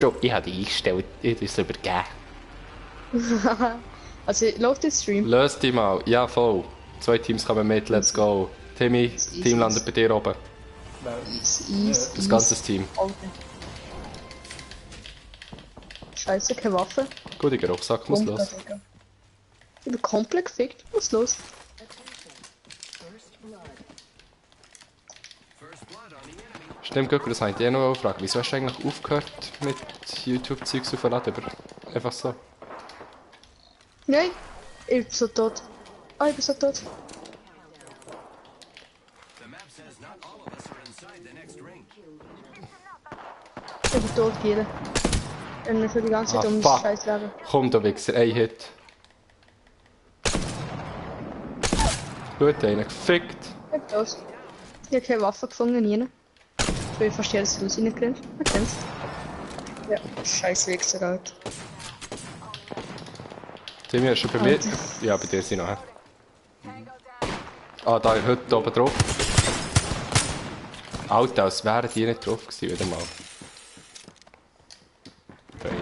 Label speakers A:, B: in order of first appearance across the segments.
A: Bro, ich habe die eingestellt, ich habe es übergeben.
B: Also, läuft der Stream?
A: Löst die mal. Ja, voll. 2 Teams kommen mit, let's go. Timmy,
B: Easy,
A: Team landet
B: easy.
A: bei dir oben.
B: Easy.
A: Das ganze Team.
B: Okay. Scheiße, keine Waffe.
A: Guter Rucksack, muss los.
B: Digga. Ich bin komplett gefickt. Was los?
A: Stimmt, Göcker, das habe ich dir noch gefragt. Wieso hast du eigentlich aufgehört mit YouTube-Zeugs aufzuladen? Einfach so.
B: Nein, ich bin so tot. Ah, ich bin so tot. Ich bin tot, Giele. Und mir für die ganze Zeit um das
A: Fuck.
B: scheiß Leben.
A: Komm, du Wichser, ein Hit. Gut, einen gefickt.
B: Ich bin tot. Ich habe keine Waffe gefunden, nie. Ich bin fast jedes Haus reingerannt. Man kennt's. Ja, scheiß Wichser, Alter.
A: Timmy, hast du bei mir? Ja, bei dir sind nachher. Ah, da ist heute oben drauf. Alter, als wären die nicht drauf gewesen, wieder mal. Okay.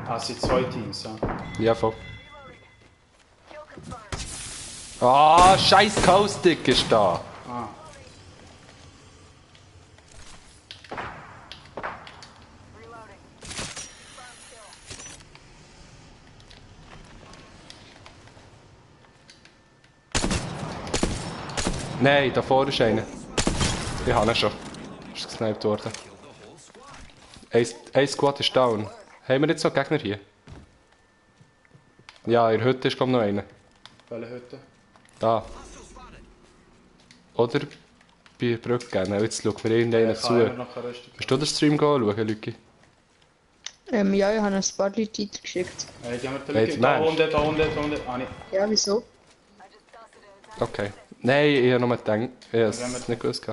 C: Ah, es sind 2 Teams, ja.
A: Ja, voll. Ah, scheiß Coastick ist da.
C: Ah.
A: Nein, da vorne ist einer. Ich habe ihn schon. Ist gesniped worden. Ein Squad ist down. Haben wir jetzt noch Gegner hier? Ja, in der Hütte ist glaube ich noch einer.
C: Welche Hütte?
A: Da. Oder bei der Brücke gehen. Jetzt schaut mir irgendeiner zu. Bist du den Stream schauen, Luki?
B: Ja, ich habe ein paar Leute geschickt.
C: Hey, die haben wir
A: Hey,
C: da unten, da unten, da unten. Ah, nicht.
B: Ja, wieso?
A: Okay. Nein, ich habe nur gedacht. Ich habe es nicht gewusst.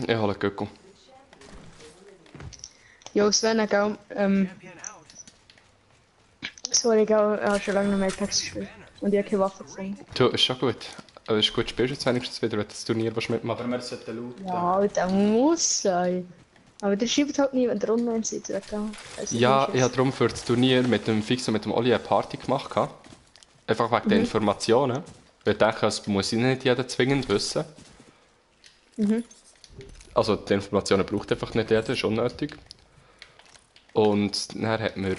A: Ich hole Göckel.
B: Jo, Sven, gell, sorry, gell, ich habe schon lange noch mehr Apex gespielt. Und ich habe keine Waffe gefunden.
A: Du, ist schon gut. Aber es ist gut, spielst du jetzt wenigstens wieder, wenn du das Turnier mitmachen.
C: Aber wir sollten looten.
B: Ja, der muss sein. Aber der schreibt halt nie, wenn der online seid, gell? Also,
A: Ja, ich habe darum für das Turnier mit dem Fix und mit dem Oli eine Party gemacht. Einfach wegen der Informationen. Weil ich denke, das muss nicht jeder zwingend wissen. Also die Informationen braucht einfach nicht jeder, ist unnötig. Und dann hat wir...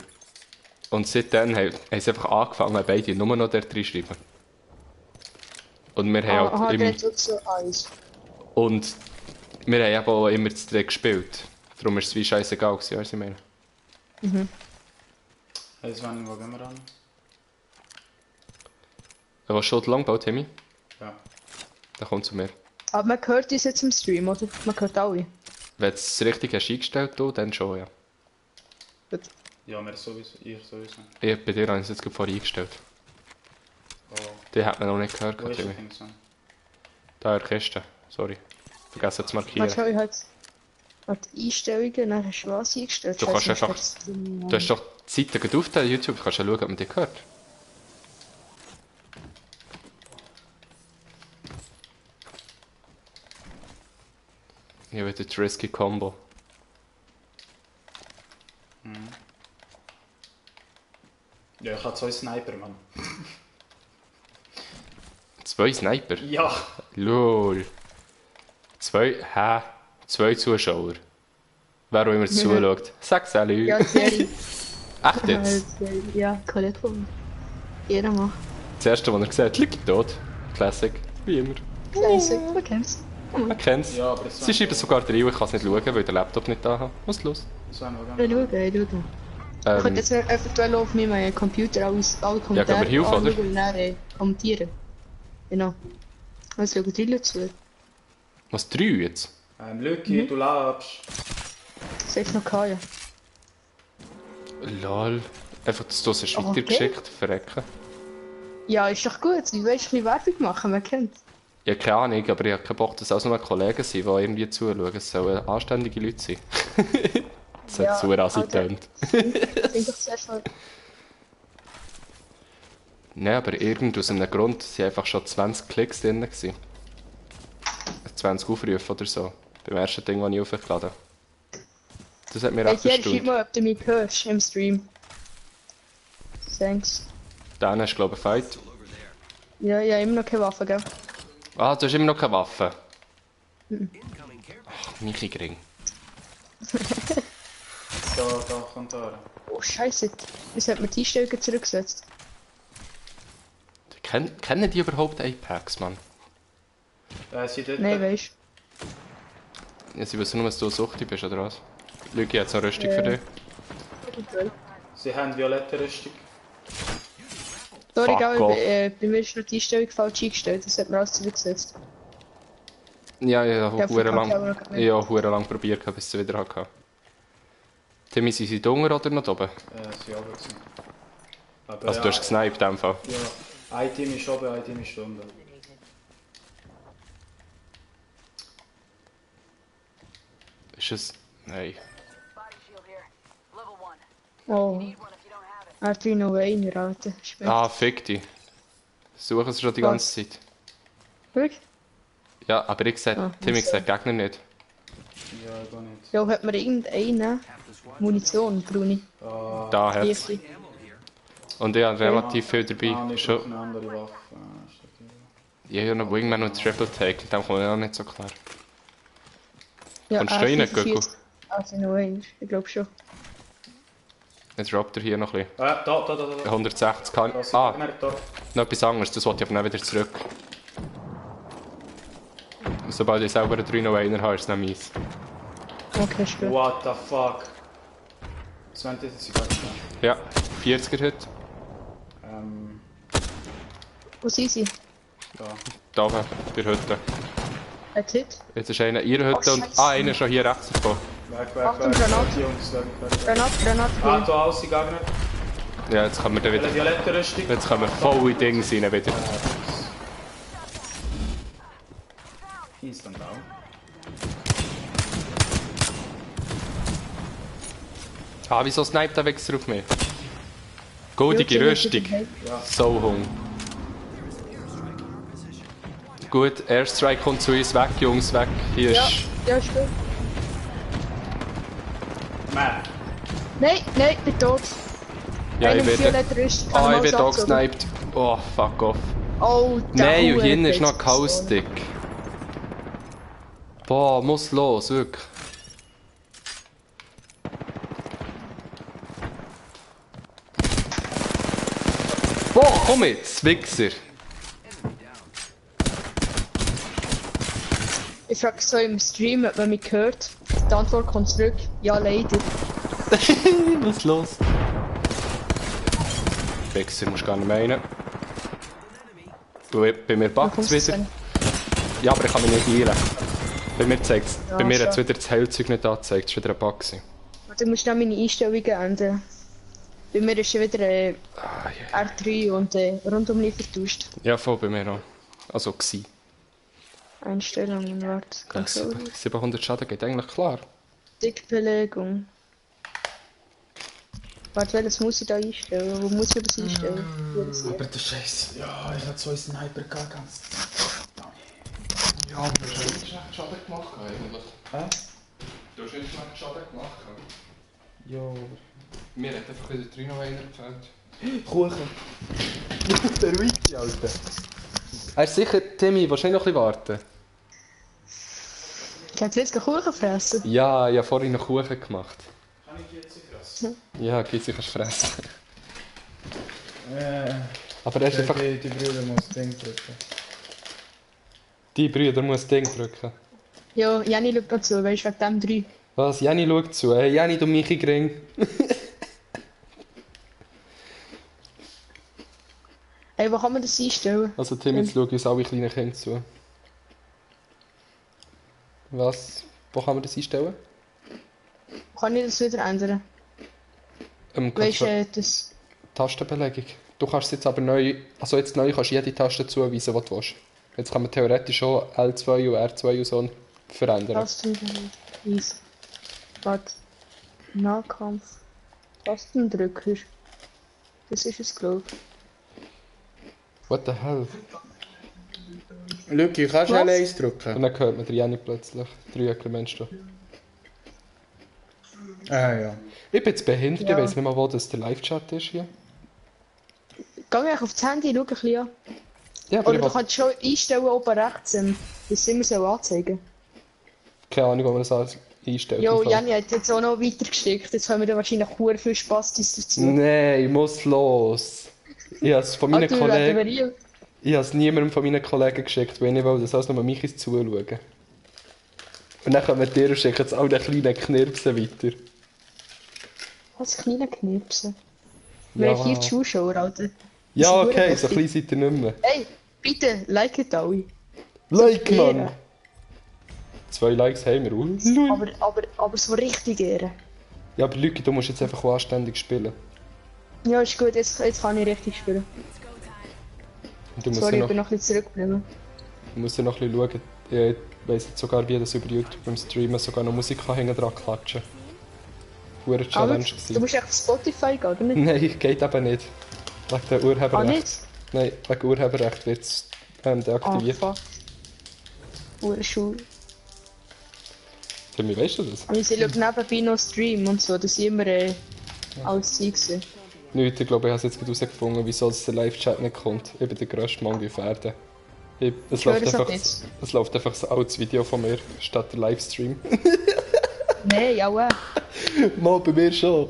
A: Und seitdem haben sie einfach angefangen, beide nur noch dort reinschreiben. Und wir haben
B: aha,
A: halt
B: der
A: immer...
B: hat wirklich so eins.
A: Und wir haben eben auch immer zu dritt gespielt. Darum ist es wie scheißegal gewesen, was ich meine.
C: Hey Sven, wo gehen wir an?
A: Du hast schon Longbau, Timmy?
C: Ja.
A: Dann komm zu mir.
B: Aber man hört uns jetzt im Stream, oder? Man hört alle.
A: Wenn du es richtig hast eingestellt hast, dann schon, ja.
B: Gut.
C: Ja, wir sowieso, ich sowieso.
A: Bei dir habe ich es jetzt gerade vorhin eingestellt.
C: Oh.
A: Die hat man noch nicht gehört,
C: Wo ist der
A: Timmy.
C: Ding, Sven?
A: Da in der Kiste, sorry. Vergessen zu markieren.
B: Warte, ich halt die Einstellungen, dann hast du was eingestellt.
A: Du kannst
B: Scheiße,
A: einfach...
B: ist das drin,
A: Du hast doch die Seite gerade auf der YouTube, kannst ja schauen, ob man dich hört. Ich will die Risky Combo.
C: Ja, ich habe 2 Sniper, Mann.
A: 2 Sniper?
C: Ja!
A: Lol. 2 Zuschauer. Wer auch immer zuschaut. Sag salut.
B: Ja, Serie.
A: Echt jetzt?
B: Ja, Kollege von mir. Jeder macht.
A: Das erste, was er gesagt hat, liegt tot. Classic. Wie immer.
B: Scheiße, man kennt's.
A: Man kennt's.
C: Ja, aber
A: Sie schreiben sogar rein, ich kann es nicht schauen, weil der Laptop nicht da hat. Was ist los?
C: Sven, wo
B: Ich
C: gehen wir
B: schaue, ich schaue. Ich könnte jetzt eventuell auf meinem Computer alle Kommentare
A: gehen wir rauf, oder?
B: anschauen und dann kommentieren. Genau. Also schauen 3 Leute zu.
A: Was, 3 jetzt?
C: Luki, du labst.
B: Safe noch keinen.
A: Lol. Einfach, dass du es
B: Okay.
A: weitergeschickt verrecken.
B: Ja, ist doch gut. Du willst ein bisschen Werbung machen, man kennt.
A: Ja, keine Ahnung, aber ich habe keinen Bock, dass auch nur Kollegen sind, die irgendwie zuschauen. Es sollen anständige Leute sein. Das hat zu rassi getönt.
B: Klingt doch sehr schön.
A: Nein, aber irgend aus einem Grund sind einfach schon 20 Klicks drin gewesen. 20 Aufrufe oder so. Beim ersten Ding, das ich aufgeladen habe. Das hat mir
B: Hey,
A: recht
B: hier, schreib
A: erstaunt.
B: mal, ob du mich hörst im Stream. Thanks.
A: Dann hast du, glaube ich, einen Fight.
B: Ja, ja, immer noch keine Waffe, gell?
A: Ah, du hast immer noch keine Waffe. Ach, Michi Gring.
C: Da kommt er.
B: Oh, scheiße. Jetzt hat mir die Einstellungen zurückgesetzt.
A: Kennen die überhaupt Apex, Mann?
C: Sie dort.
B: Nein, weißt
A: Ja, sie wissen nur, dass du süchtig bist, oder was? Luki hat so eine Rüstung für dich.
B: du?
C: Sie haben violette Rüstung.
B: Sorry,
A: Fuck
B: gell,
A: off.
B: bei mir ist noch die Einstellung falsch eingestellt. Das hat mir alles zurückgesetzt.
A: Ja, ich habe
B: Ja,
A: hure
B: verkackt, aber
A: lang,
B: noch
A: ich habe hure lang probiert, bis sie wieder hatte. Timmy, sind sie unten oder noch oben?
C: Sie oben gewesen. Aber
A: Also du hast gesniped in dem Fall.
C: Ja, ein Team ist oben, ein Team ist unten.
A: Ist es... Nein.
D: Body shield here. Level 1.
B: Oh,
D: Need one if you don't have it.
B: er hat noch einer, Alter. Spät.
A: Ah, fick dich. Suchen sie schon die ganze Zeit.
B: Wirklich?
A: Ja, aber ich sehe,
B: Ah,
A: Timmy
B: so.
A: sieht Gegner nicht.
C: Ja, gar nicht.
B: Ja, hat mir irgendeine Munition, Bruni?
A: Da hat's.
B: Liefli.
A: Und ich habe relativ viel dabei.
C: Ah, nicht
A: Schon,
C: eine andere Waffe.
A: ich habe ja noch Wingman und Triple Take, mit dem komme ich auch nicht so klar.
B: Ja,
A: Kommst du rein, Göckel?
B: Also noch einer, ich glaube schon.
A: Jetzt droppt er hier noch ein bisschen.
C: Da.
A: 160 kann.
C: Da sind
A: Ah,
C: Gegner, da.
A: noch etwas anderes, das wollte ich aber dann wieder zurück. Sobald ich selber einen 301er habe, ist es nicht meins.
B: Okay, ist gut.
C: What the fuck? 20 Sekunden.
A: Ja, 40er heute.
B: Wo sind sie?
C: Da.
A: Da oben, bei der Hütte.
B: Ein Hit?
A: Jetzt ist einer in ihrer Hütte
B: Oh,
A: und...
B: Scheisse.
A: Ah, einer schon hier rechts davon.
C: Weg,
B: Achtung, Granat.
C: Jungs, weg.
B: Granat.
C: Ah, da aus, die Gegner.
A: Ja, jetzt können wir dann
C: Eine
A: wieder...
C: violette Rüstung.
A: Jetzt können wir voll in Dinge rein wieder.
C: Instant down.
A: Ah, wieso sniped der Wichser auf mich? Goldige Rüstung. So hung. Gut, Airstrike kommt zu uns weg, Jungs, weg. Hier
B: Ja,
A: ist...
B: ja, ist gut.
C: Man.
B: Nein, bin tot.
A: Ja,
B: Einer
A: ich
B: mit
A: werde...
B: violetter Rüstung.
A: Ah,
B: Kann
A: ich
B: mal
A: werde auch
B: abzogen.
A: gesniped. Oh, fuck off.
B: Oh, der
A: Nein, und
B: Hure
A: hinten ist
B: hat
A: noch
B: jetzt
A: ein Kausstick. Boah, muss los, wirklich. Boah, komm jetzt, Wichser.
B: Ich frage so im Stream, ob man mich hört. Die Antwort kommt zurück. Ja, leider.
A: Was ist los? Wichser, musst gar nicht meinen. Bei mir backt es wieder. Ja, aber ich kann mich nicht heilen. Bei mir zeigt es.
B: Ja,
A: Bei mir hat es
B: schon.
A: wieder das Heilzeug nicht angezeigt. Es war wieder ein Bug gewesen.
B: Du musst dann meine Einstellungen ändern. Bei mir ist schon wieder
A: Ah, ja.
B: R3 und rundum nie vertauscht.
A: Ja, voll bei mir auch. Also gsi.
B: Einstellungen, warte.
A: Ja,
B: Controller.
A: 700 Schaden geht eigentlich klar.
B: Dickbelegung. Warte, welches muss ich da einstellen? Wo muss man das einstellen? Hier ist
C: Aber der Scheiß. Ja, ich hatte so einen Sniper gehabt. Ganz.
A: Ja, aber du hast nicht schlecht Schaden gemacht eigentlich.
C: Hä?
A: Du hast nicht schlecht Schaden gemacht.
C: Ja, aber.
A: Mir hat einfach wieder 3 noch einer gefällt.
C: Kuchen. Der Wiki, Alter.
A: Er ist sicher, Timmy, willst du nicht noch ein bisschen warten?
B: Kannst du jetzt Kuchen fressen?
A: Ja, ich habe vorhin noch Kuchen gemacht.
C: Kann ich jetzt fressen?
A: Ja, Gizzi kannst du fressen.
C: Äh.
A: Aber er ist einfach...
C: Die Brüder muss Ding drücken.
A: Die Brüder muss das Ding drücken.
B: Ja, Jenny schaut noch zu, weißt du, wegen dem 3.
A: Was? Jenny schaut zu. Hey, Jenny, du Michi Gring.
B: Hey, wo kann man das einstellen?
A: Also Tim, jetzt schauen uns alle kleinen Kinder zu. Was? Wo kann man das einstellen?
B: Kann ich das wieder ändern? Weißt du, das...
A: Tastenbelegung. Du kannst es jetzt aber neu... Also jetzt neu kannst du jede Taste zuweisen, die du willst. Jetzt kann man theoretisch schon L2 und R2 und so verändern.
B: Tastenbeweis. Warte. Nahkampf. Tastendrücker. Das ist es, glaube ich.
A: What the hell?
C: Lucky, kannst du
B: Was?
C: L1
A: Und
C: drücken?
A: dann hört man den Jenny plötzlich. 3 Mensch da.
C: Ja.
A: Ich bin jetzt behindert,
B: Ja.
A: ich weiss nicht mal, wo das der Live-Chat ist hier.
B: Geh einfach auf das Handy, schau ein bisschen an.
A: Ja, aber
B: Oder
A: ich
B: du
A: hab
B: kannst schon einstellen oben rechts, dass es immer so anzeigen.
A: keine Ahnung, wo man das alles einstellt.
B: Jo,
A: im Fall.
B: Jenny hat jetzt auch noch weitergeschickt. Jetzt haben wir da wahrscheinlich sehr viel Spaß dazu.
A: Nein, ich muss los. Ich habe es von meinen
B: Alter, wir werden
A: Kollegen...
B: wir
A: Ich habe es niemandem von meinen Kollegen geschickt, weil ich will, dass alles nur mich zuschauen. Und dann kommen die und schicken jetzt all den kleinen Knirpsen weiter.
B: Was kleine Knirpsen. Wir haben 4 Zuschauer, Alter.
A: Ja,
B: sind
A: okay,
B: verdammt
A: so klein seid ihr nicht mehr.
B: Hey, bitte, liket alle.
A: Like, Mann!
B: Ehre.
A: 2 Likes haben wir, Lul.
B: Aber so richtig Ehre.
A: Ja, aber Luki, du musst jetzt einfach auch anständig spielen.
B: Ja, ist gut, jetzt kann ich richtig spielen.
A: Und du musst
B: Sorry,
A: ja
B: ich bin noch ein bisschen zurückgeblieben.
A: du musst ja noch ein bisschen schauen. Ich weiss jetzt sogar, wie das über YouTube beim Streamen sogar noch Musik kann hinten dran klatschen. Hure
B: Aber
A: Challenge
B: du
A: gewesen.
B: musst echt auf Spotify gehen, oder nicht?
A: Nein, geht eben nicht. Wegen der
B: Ah,
A: Urheberrecht.
B: nicht?
A: Nein, wegen Urheberrecht wird es
B: Ah,
A: deaktiviert.
B: fuck. Schule.
A: Timmy, weißt du das?
B: Aber sie schauen nebenbei noch Stream und so, das ist immer alles Zeug gewesen.
A: Nicht, ich glaube, ich habe es jetzt gerade herausgefunden, wieso es der Live-Chat nicht kommt. Ich bin der grösste Mann wie Pferde. Es
B: höre
A: läuft,
B: es
A: einfach,
B: auch nicht.
A: es läuft einfach ein altes Video von mir statt der Livestream.
B: Nein, auch.
A: Mal bei mir schon.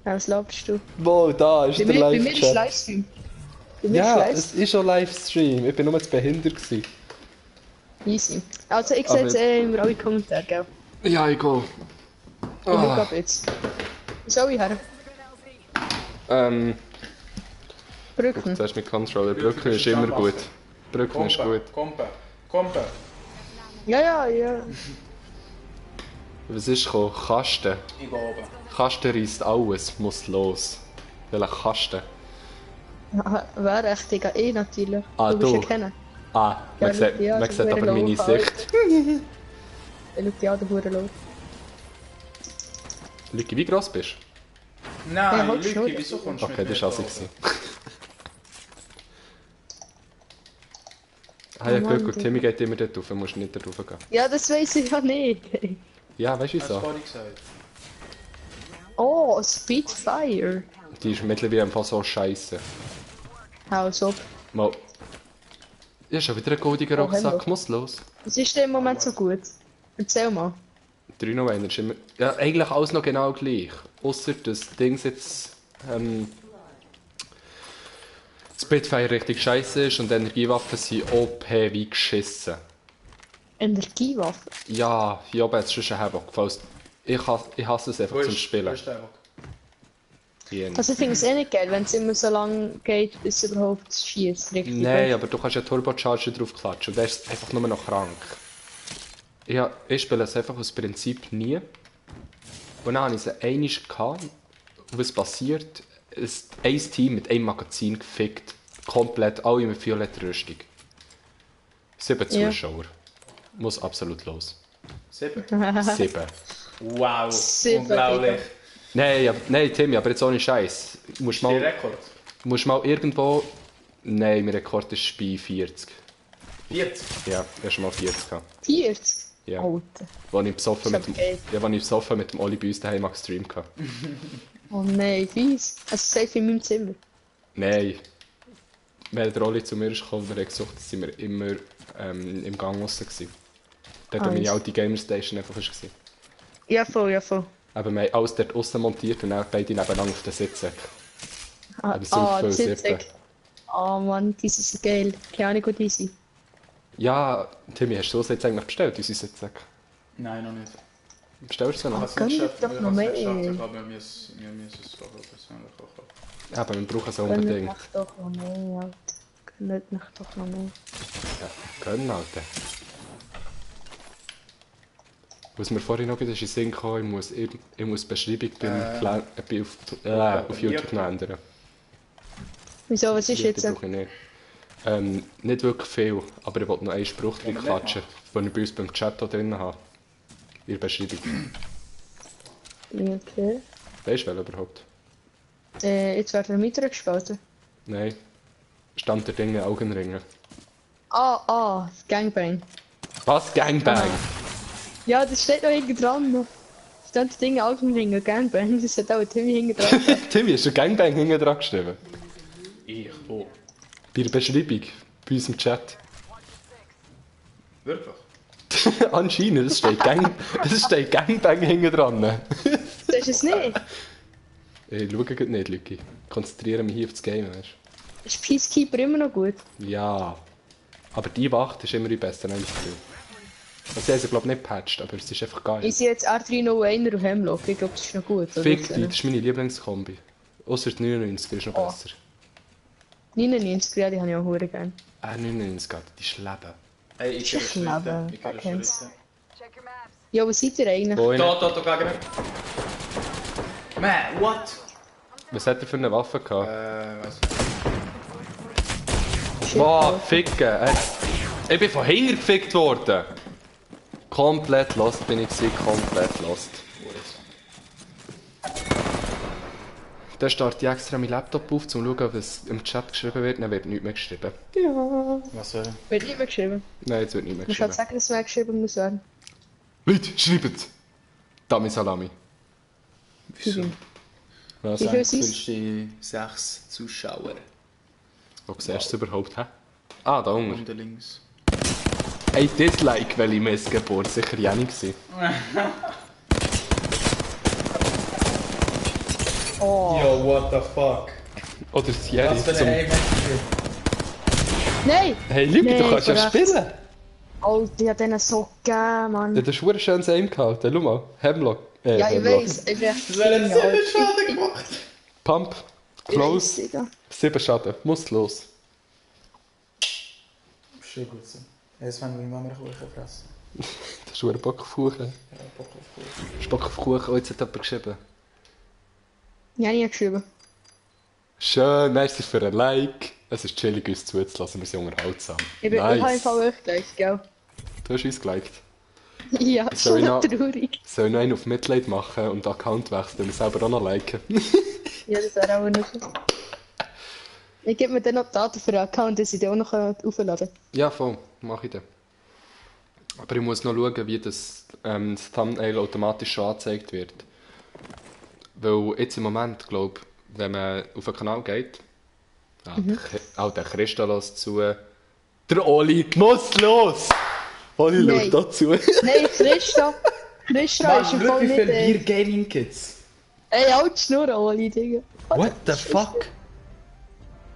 B: Ja, was glaubst du?
A: Mal, da ist
B: Bei
A: der
B: mir ist
A: Live-Chat.
B: Livestream. Bei mir
A: Ja,
B: ist
A: es ist schon Livestream. Ich bin nur zu behindert gewesen.
B: Easy. Also ich sehe
A: Aber-
B: jetzt in alle Kommentare, gell?
A: Ja, ich gehe.
B: Ich schau ab jetzt. Wo soll ich her? Brücken.
A: Zuerst mit Controller. Brücken ist immer gut. Brücken ist gut.
C: Kompe.
B: Ja.
A: Was ist gekommen? Kasten.
C: Ich gehe oben.
A: Kasten reißt alles, muss los. Welcher Kasten?
B: Wer echt, Digga? Natürlich.
A: Ah,
B: du bist
A: du.
B: ja kennen.
A: Ah, man
B: Ja,
A: sieht,
B: ja,
A: man
B: das
A: sieht
B: wäre
A: aber meine
B: low,
A: Sicht.
B: Er schaut ja an, der Hurenlaut.
A: Luki, wie gross bist
B: Ja,
C: Nein,
B: halt schon.
C: Lucky, wieso kommst
A: du?
C: du
A: Okay,
C: mit
A: das war
C: mir
A: Assi.
C: da
A: Ah, ja,
B: Oh Mann,
A: Glück, und
B: Digga.
A: Timmy geht immer dort rauf, musst nicht dort rauf gehen.
B: Ja, das weiß ich ja nicht.
A: Ja, weißt du
C: Hast du
A: wieso?
C: vorhin gesagt?
B: Oh, Speedfire.
A: Die ist mittlerweile einfach so scheiße.
B: Haus ab.
A: Mal. Ja, schon wieder ein goldiger
B: Oh,
A: Rucksack,
B: hallo.
A: muss los.
B: Was ist denn im Moment so gut? Erzähl mal.
A: 301 ist immer. Ja, eigentlich alles noch genau gleich. Ausser das Ding jetzt. Spitfire richtig scheiße ist und Energiewaffen sind OP wie geschissen.
B: Energiewaffe.
A: Ja, hier oben hat es schon einen Havoc. Ich hasse es einfach zum Spielen.
C: Wo ist der?
A: Jeden.
B: Also ich finde es eh nicht geil, wenn es immer so lange geht, bis es überhaupt schießt. Richtig.
A: Nein, aber du kannst ja Turbocharger drauf klatschen und der ist einfach nur noch krank. Ich spiele es einfach aus Prinzip nie. Und dann hatte ich es einmal gehabt. Und was passiert? Ein Team mit einem Magazin gefickt. Komplett, alle mit violetter Rüstung. 7
B: Ja.
A: Zuschauer. Muss absolut los.
C: 7.
A: 7.
C: Wow,
B: 7,
C: unglaublich.
A: Nein, Timmy, aber jetzt ohne Scheiß. Du musst
C: Der
A: mal,
C: Rekord.
A: musst mal irgendwo. Nein, mein Rekord ist bei 40.
C: 40.
A: Ja, ich habe schon mal 40 gehabt.
B: 40?
A: Ja.
B: Alter.
A: Als ich besoffen
B: Das ist
A: mit dem,
B: aber geil.
A: ja, als ich besoffen mit dem Oli bei uns daheim gestreamt habe.
B: Oh nein, fies. Also safe in meinem Zimmer.
A: Nein. Weil der Oli zu mir ist gekommen und er hat gesagt, dass wir immer im Gang draussen waren. Dort, wo meine
B: Nice.
A: alte Gamerstation einfach war.
B: Ja, voll, ja, voll.
A: Aber wir haben alles dort aussen montiert und dann beide nebeneinander auf den Sitzen.
B: Ah,
A: Aber so viel
B: Sitzek.
A: Sippen.
B: Oh Mann, diese sind geil. Keine Ahnung, wo die sind.
A: Ja, Timmy, hast du so jetzt eigentlich bestellt, unsere Sitzsäcke?
C: Nein, noch nicht.
A: Bestellst du sie noch?
C: Was
B: gönn
C: nicht
B: dir
C: geschafft,
B: doch
C: wir
B: noch
C: haben es
B: mehr.
C: nicht geschafft, aber wir müssen es so persönlich kochen.
A: Aber wir brauchen sie
B: Gönnt
A: unbedingt.
B: mich doch noch mehr, Alter. Gönnt mich doch noch mehr.
A: Ja, gönnen, Alter. Was mir vorhin noch gerade ist in den Sinn gekommen, ich muss die Beschreibung auf YouTube noch ändern.
B: Wieso, was ist jetzt?
A: brauche ich nicht. Nicht wirklich viel, aber ich wollte noch einen Spruch drin
C: wir
A: klatschen, den ich bei uns beim Chat hier drin habe. In der Beschreibung.
B: Okay.
A: Weißt du, welcher überhaupt?
B: Jetzt werden wir weitergespalten.
A: Nein. Stand der Dinge Augenringe.
B: Das Gangbang.
A: Was? Gangbang?
B: Ja, das steht noch hinten dran. Steht das Ding auch im Ring, Gangbang. Das hat auch Timmy hinten dran.
A: Timmy, hast du Gangbang hinten dran geschrieben?
C: Ich, wo?
A: Bei der Beschreibung, bei uns im Chat.
C: Wirklich?
A: Anscheinend, es steht Gangbang hinten dran.
B: Das ist es nicht.
A: Ich schaue gerade nicht, Lucky. Konzentriere mich hier auf das Game, weißt du?
B: Ist Peacekeeper immer noch gut?
A: Ja. Aber die Wacht ist immer die beste, habe ich das Gefühl. Also, sie haben sie, glaube ich, nicht gepatcht, aber es ist einfach geil.
B: Ich sehe jetzt R301 und Hemlock. Ich glaube, das ist noch gut. Oder?
A: Fick dich, das ist meine Lieblingskombi. Ausser die 99 ist noch
B: Oh.
A: besser.
B: 99, ja, die habe ich auch hure gern.
A: 99 geht, die ist Leben.
C: Hey, ich
B: Ich
C: gehe
B: glaube,
C: Schritte. Ich
B: wer
C: gehe
B: kennt's?
C: Schritte.
D: Check your maps.
B: Ja, wo seid ihr eigentlich?
A: Wo
C: Da, gegen mir. Man, what?
A: Was hat er für eine Waffe gehabt?
C: Weiss nicht.
B: Shit,
A: Wow,
B: Alter.
A: ficken. Ich bin von hier gefickt worden. Komplett lost bin ich gewesen, komplett lost. Dann starte ich extra meinen Laptop auf, um zu schauen, was im Chat geschrieben wird. Dann wird nichts mehr geschrieben. Ja.
C: Was soll?
B: Wird nicht mehr geschrieben.
A: Nein, jetzt wird nicht mehr
B: Ich muss halt
A: geschrieben.
B: sagen, dass mehr geschrieben muss werden.
A: Leute, schreibt! Dami Salami.
C: Wieso?
A: Was?
B: Wie viel
C: Ich
B: sind es?
C: wünsche dir 6 Zuschauer.
A: Wo siehst du es überhaupt, hä? Ah, da unten.
C: Unten links.
A: Ey, Dislike, weil ich Missgeburt sicher Jenny gewesen.
B: Oh.
C: Yo, what the fuck?
A: Oder das Jenny
C: Was für
A: zum...
C: ein Aim
B: Nein!
A: Hey, Luki,
B: Nee,
A: du kannst ja
B: korrekt.
A: spielen!
B: Alter, ich hab denen so gegeben, Mann.
A: Ja, du hast ein schönes Aim gehalten. Schau mal. Hemlock.
B: Ja, ich
A: Hemlock.
B: weiss. Ich bin echt
C: Das wäre
B: Ding,
C: so
B: Alter.
C: viel Schaden gemacht.
A: Pump.
B: Ich weiss,
A: Close.
B: Digga.
A: 7 Schaden. Muss los.
C: Schön gut so. Jetzt wollen wir Mama Kuchen fressen.
A: Das ist schon ein Bock auf Kuchen.
C: Ja, Bock auf Kuchen.
A: Hast du Bock auf Kuchen? Oh, jetzt hat jemand geschrieben.
B: Ja, nie geschrieben.
A: Schön, merci für ein Like. Es ist chillig, uns zuzulassen. Wir sind unterhaltsam.
B: Ich habe
A: Nice.
B: einfach wirklich gleich, gell?
A: Du hast uns geliked.
B: Ja,
A: Soll
B: schon
A: ich noch-
B: traurig.
A: Soll ich noch einen auf Mitleid machen und den Account wechseln und mich selber auch noch liken?
B: Ja, das wäre auch nicht. Ich gebe mir dann noch die Daten für den Account, dass ich den auch noch aufladen kann.
A: Ja, voll. Mach ich dann. Aber ich muss noch schauen, wie das Thumbnail automatisch schon angezeigt wird. Weil jetzt im Moment, glaube ich, wenn man auf den Kanal geht, auch der Christa lässt zu, der Oli muss los! Oli
B: Nein.
A: schaut dazu.
B: Nein, Christa ist im Fall nicht...
C: Gaming Kids.
B: Ey, halt die Schnur, Oli, Digga.
A: What the fuck?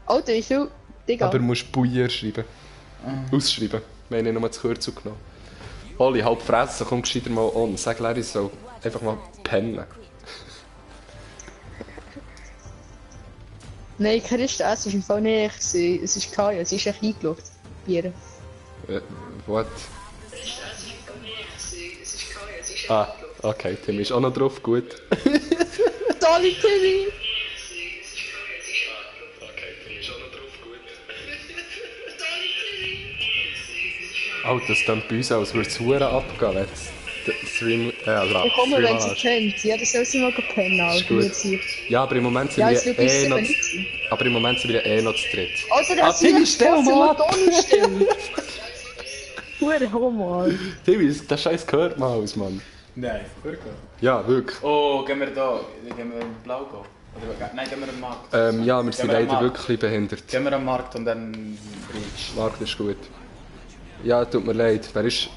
B: Alter, wie viel... Digga.
A: Aber du musst Bouillir schreiben. Ausschreiben. Wir haben ihn nur zu kurz genommen. Oli, halb fressen, komm gescheiter mal on. Sag Larry so, einfach mal pennen.
B: Nein, Christa, es ist im Fall nicht gewesen. Es ist Kaya, sie ist echt eingeloggt. Bier.
A: What? Ah, okay, Tim ist auch noch drauf, gut.
B: Dolly Timmy!
A: Oh, das klingt bei uns aus, als würde es Huren abgehen, wenn es der Stream...
B: Ich komme, wenn sie
A: Stream
B: kennt. Ja, das soll sie mal pennen, Alter.
A: gut.
B: Nicht sie.
A: Ja, aber im Moment sind
B: Ja,
A: wir
B: es wird bis
A: eh noch...
B: 7 sein.
A: Aber im Moment sind wir eh noch zu dritt.
B: Alter, das
A: Timmy,
B: ist
A: stell mal ab.
B: Hure Homo, Alter.
A: Timmy, der Scheiß gehört mal aus, Mann.
C: Nein, wirklich.
A: Ja, wirklich.
C: Oh, gehen wir da. Gehen wir in Blau gehen? Oder, nein, gehen wir am Markt.
A: Ja, wir sind
C: Gehen wir am
A: leider
C: Markt.
A: wirklich behindert.
C: Gehen wir am Markt und dann Bridge.
A: Markt ist gut. Ja, tut mir leid. Wer ist...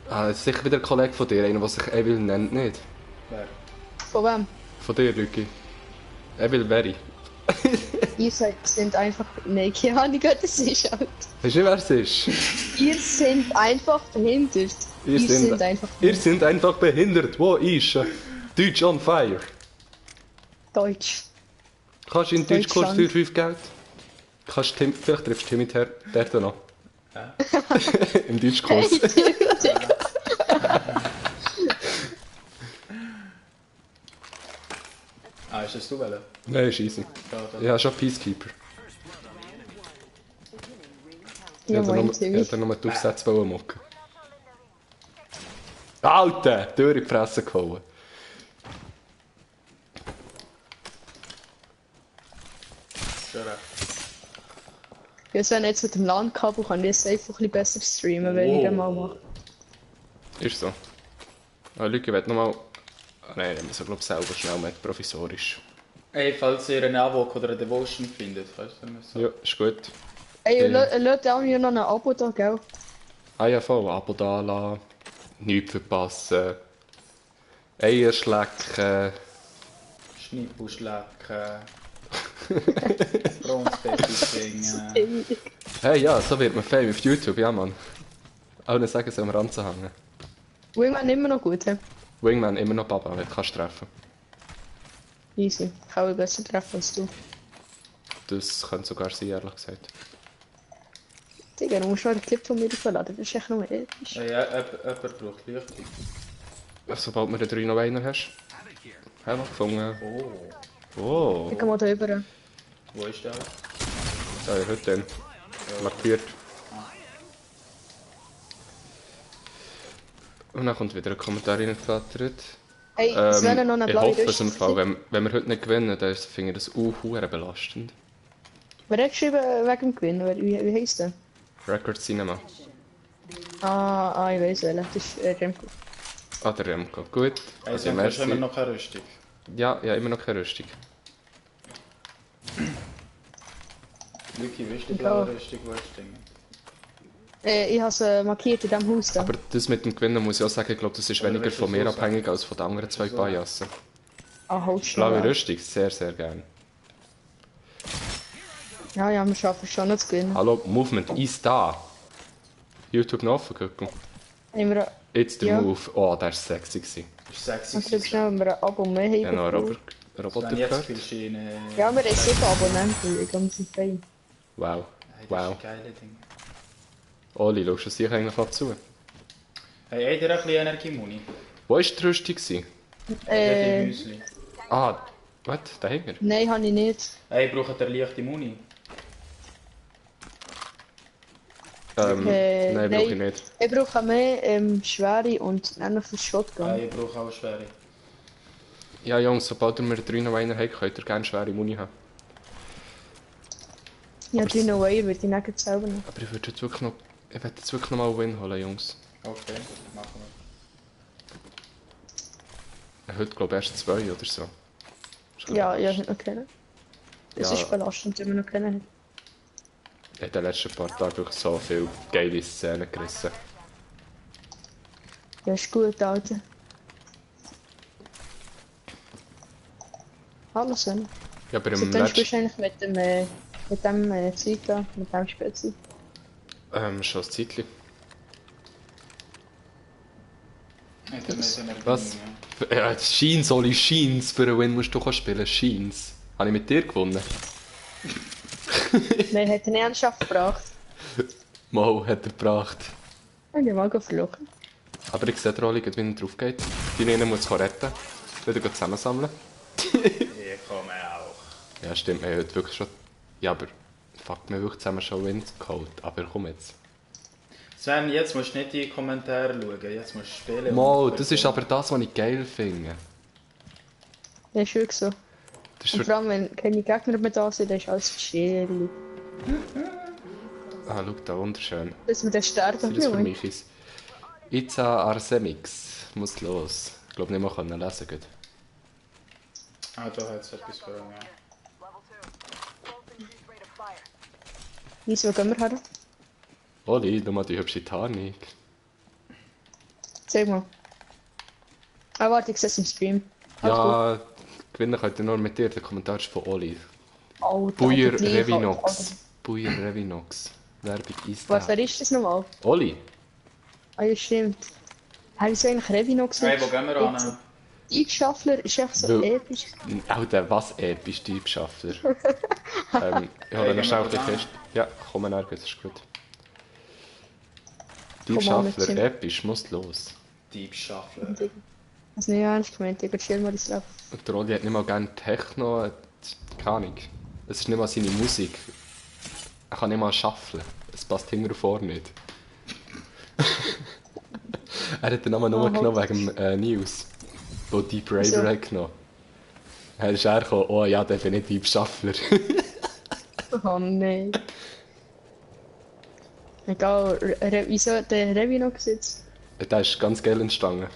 A: Ah, das ist sicher wieder ein Kollege von dir, einer, der sich Evil nennt, nicht?
C: Wer?
B: Von wem?
A: Von dir, Luki. Evil Very.
B: Ihr sind einfach... Nein, keine Ahnung, wer das ist, Alter.
A: Weißt du nicht, wer es ist?
B: Ihr sind einfach behindert. Ihr sind einfach
A: Ihr sind einfach behindert. Wo ist Deutsch on fire?
B: Deutsch.
A: Kannst du in Deutschkurs für
B: Deutschland.
A: 5 Geld? Kannst Tim, vielleicht triffst du Timmy der noch. Im Deutschkurs.
C: Ah, ist das du, Welle?
A: Nein, ist easy. Ja, schon Peacekeeper.
B: Ja,
A: Ich
B: moin,
A: hätte
B: Timmy.
A: nur die Aufsätze machen. Alter! Tür in die Fresse gehauen.
C: Schon recht.
B: Ja, so jetzt mit dem LAN-Kabel kann ich das einfach ein bisschen besser streamen, wenn ich das mal mache.
A: Ist so. Ah, Leute, ich will nochmal... Ah, nein, wir müssen glaube ich selber schnell mit, provisorisch.
C: Ey, falls ihr einen Avok oder eine Devotion findet, weißt du, was
A: Ja, ist gut.
B: Ey,
A: Ja.
B: Leute, auch mir noch ein Abo da, gell?
A: Ah ja, voll, Abo da lassen, nichts verpassen, Eier schlecken,
C: Schnippelschlecken, Bronzeteppich singen.
A: Hey, ja, so wird man Fame auf YouTube, ja Mann. Alle sagen, sollen wir ranzuhängen.
B: Wingman immer noch gut, hä?
A: Wingman immer noch Baba, wenn du kannst treffen.
B: Easy. Ich kann auch besser treffen als du.
A: Das könnte sogar sein, ehrlich gesagt.
B: Digga, du musst schon einen Clip von mir verladen, das ist echt nur episch.
C: Ey, jemand braucht Leuchtung.
A: Sobald du den 3 noch einer hast. Haben wir gefunden.
C: Oh,
A: Oh,
B: Ich kann mal da rüber.
C: wo ist der?
A: da habe ich heute den markiert. Und dann kommt wieder ein Kommentar reingeflattert.
B: Hey, es wäre noch eine
A: Ich
B: blaue
A: hoffe es im
B: Rüstung.
A: Fall, wenn wir heute nicht gewinnen, dann finde ich das hure belastend.
B: Wer hat geschrieben wegen dem Gewinn? Wie heisst der?
A: Record Cinema.
B: Ich weiß welcher. Das ist Remco.
A: Ah, der Remco. Gut.
C: Ey,
A: Also,
C: sonst hast du immer
A: merci.
C: noch keine Rüstung.
A: Ja, immer noch keine Rüstung.
C: Luki, wo ist die
B: Ich
C: blaue
B: auch.
C: Rüstung, wo ist die Dinge?
B: Ich habe es markiert in diesem Haus da.
A: Aber das mit dem Gewinnen muss ich auch sagen, ich glaube, das ist
C: Oder
A: weniger
C: willst du
A: von mir
C: so sagen?
A: abhängig als von den anderen zwei Biasen.
B: Halt
A: Blaue
B: schnell.
A: Rüstung, sehr, sehr gern.
B: Ja, wir schaffen es schon noch zu gewinnen.
A: Hallo, Movement ist da. YouTube noch offen gucken.
B: Haben wir,
A: Jetzt der
B: Ja.
A: Move. Oh, der war sexy gewesen.
C: Ist sexy.
B: dann drückst schnell, wenn wir ein Abo mehr
A: Ich habe noch einen
B: haben.
A: Roboter
C: Wenn jetzt
A: gehört.
C: viel Schiene.
B: Ja, wir haben 7 Abonnenten, ich glaube, wir sind fein.
A: Wow.
C: Hey, das
A: Wow.
C: ist ein geile Ding.
A: Oli, schaust du sich eigentlich ab zu?
C: Hey, habt ihr ein bisschen Energiemuni?
A: Wo war die Rüstung gewesen?
C: Die
B: Äh,
C: Müsli.
A: Ah, was? Dahinter?
B: nein, habe ich nicht.
C: Hey, braucht ihr leichte Muni?
A: Nein, brauche ich
B: nein.
A: nicht.
B: Ich brauche mehr schwere und dann für Shotgun.
C: Hey, ich brauche auch schwere.
A: Ja, Jungs, sobald ihr mir 3 noch einer habt, könnt ihr gerne schwere Muni haben.
B: Ja,
A: aber
B: Dino Wire würde ich nicht selber noch.
A: Aber ich würde jetzt wirklich noch... Ich werde jetzt wirklich noch mal einen Win holen, Jungs.
C: Okay, machen
A: Heute glaube ich erst 2 oder so. Ist
B: Ja,
A: glaub ich
B: ja,
A: erst.
B: noch kennen. Das
A: Ja.
B: ist belastend, wenn wir noch kennen.
A: Ich habe in den letzten paar Tagen wirklich so viele geile Szenen gerissen.
B: Ja, ist gut, Alter. Hallo, Sonne.
A: Ja, aber
B: Also,
A: im
B: dann spielst
A: letzten...
B: du eigentlich mit dem Zeug da, mit dem Spielzeug.
A: Schon ein Zeitchen.
C: wir. Hat er nicht Energiemuni?
A: Was? Ja, Scheins, Oli, Scheins. Für einen Win musst du auch spielen, Scheins. Habe ich mit dir gewonnen?
B: Wer hat den ernsthaft gebracht?
A: Mo hat er gebracht.
B: Ich habe mal verloren.
A: Aber ich sehe, Rolli, wie er drauf geht. Die einen muss ich retten. Wieder zusammensammeln.
C: Ich komme auch.
A: Ja, stimmt, wir haben heute wirklich schon... Ja, aber... Fuck, wir haben wirklich zusammen schon Wins geholt. Aber komm jetzt.
C: Sven, jetzt musst du nicht in die Kommentare schauen, jetzt musst du spielen.
A: Mo,
C: und
A: das ist aber das, was ich geil finde.
B: Ja, ist wirklich so.
A: Das ist
B: Und vor allem, wenn keine Gegner mehr da sind, dann ist alles chill.
A: Ah, schau da, wunderschön.
B: Dass wir dann sterben,
A: Was ist das für
B: Junge.
A: mich? Ist Itza Arsemix. Muss los. Ich glaube nicht mehr können lesen gut.
C: Ah, da hat es etwas für mich.
D: Level 2. Close increased rate of fire.
B: Wieso, wo gehen wir her?
A: Oli, schau mal die hübsche Tarnung.
B: Sag mal. Ah, warte, ich sehe es im Stream.
A: Ja, gewinnen könnt ihr nur mit dir. Der Kommentar ist von Oli.
B: Alter,
A: Buyer
B: gleich,
A: Revinox. Buyer Revinox. Werbung ist
B: Was,
A: da.
B: wer ist das nochmal?
A: Oli?
B: Ah, ja, stimmt. Haben sie eigentlich Revinox?
C: Hey, wo gehen wir an?
B: Einschaffler ist echt so
A: Weil-
B: episch.
A: Alter, was episch, Diebschaffler. Ich habe
C: Hey,
A: noch schnell auf die
C: gehen wir
A: Kiste. Ja, komm mal das ist gut.
B: Komm mal mit
A: Diebschaffler,
B: Sim.
A: episch, muss los.
C: Diebschaffler.
B: Das ist nicht ernst gemeint, ich chill mal das Leben.
A: Und der Oli hat nicht mal gerne Techno, keine Ahnung. Es ist nicht mal seine Musik. Er kann nicht mal schaffeln. Es passt hinten und vorne nicht. Er hat den Namen nur genommen wegen dem News, wo Deep Raider
B: Wieso?
A: hat genommen. Er ist gekommen, oh ja, der bin ich Diebschaffler.
B: Oh nein. Egal, wieso hat der Revi noch gesetzt?
A: Der ist ganz geil entstanden.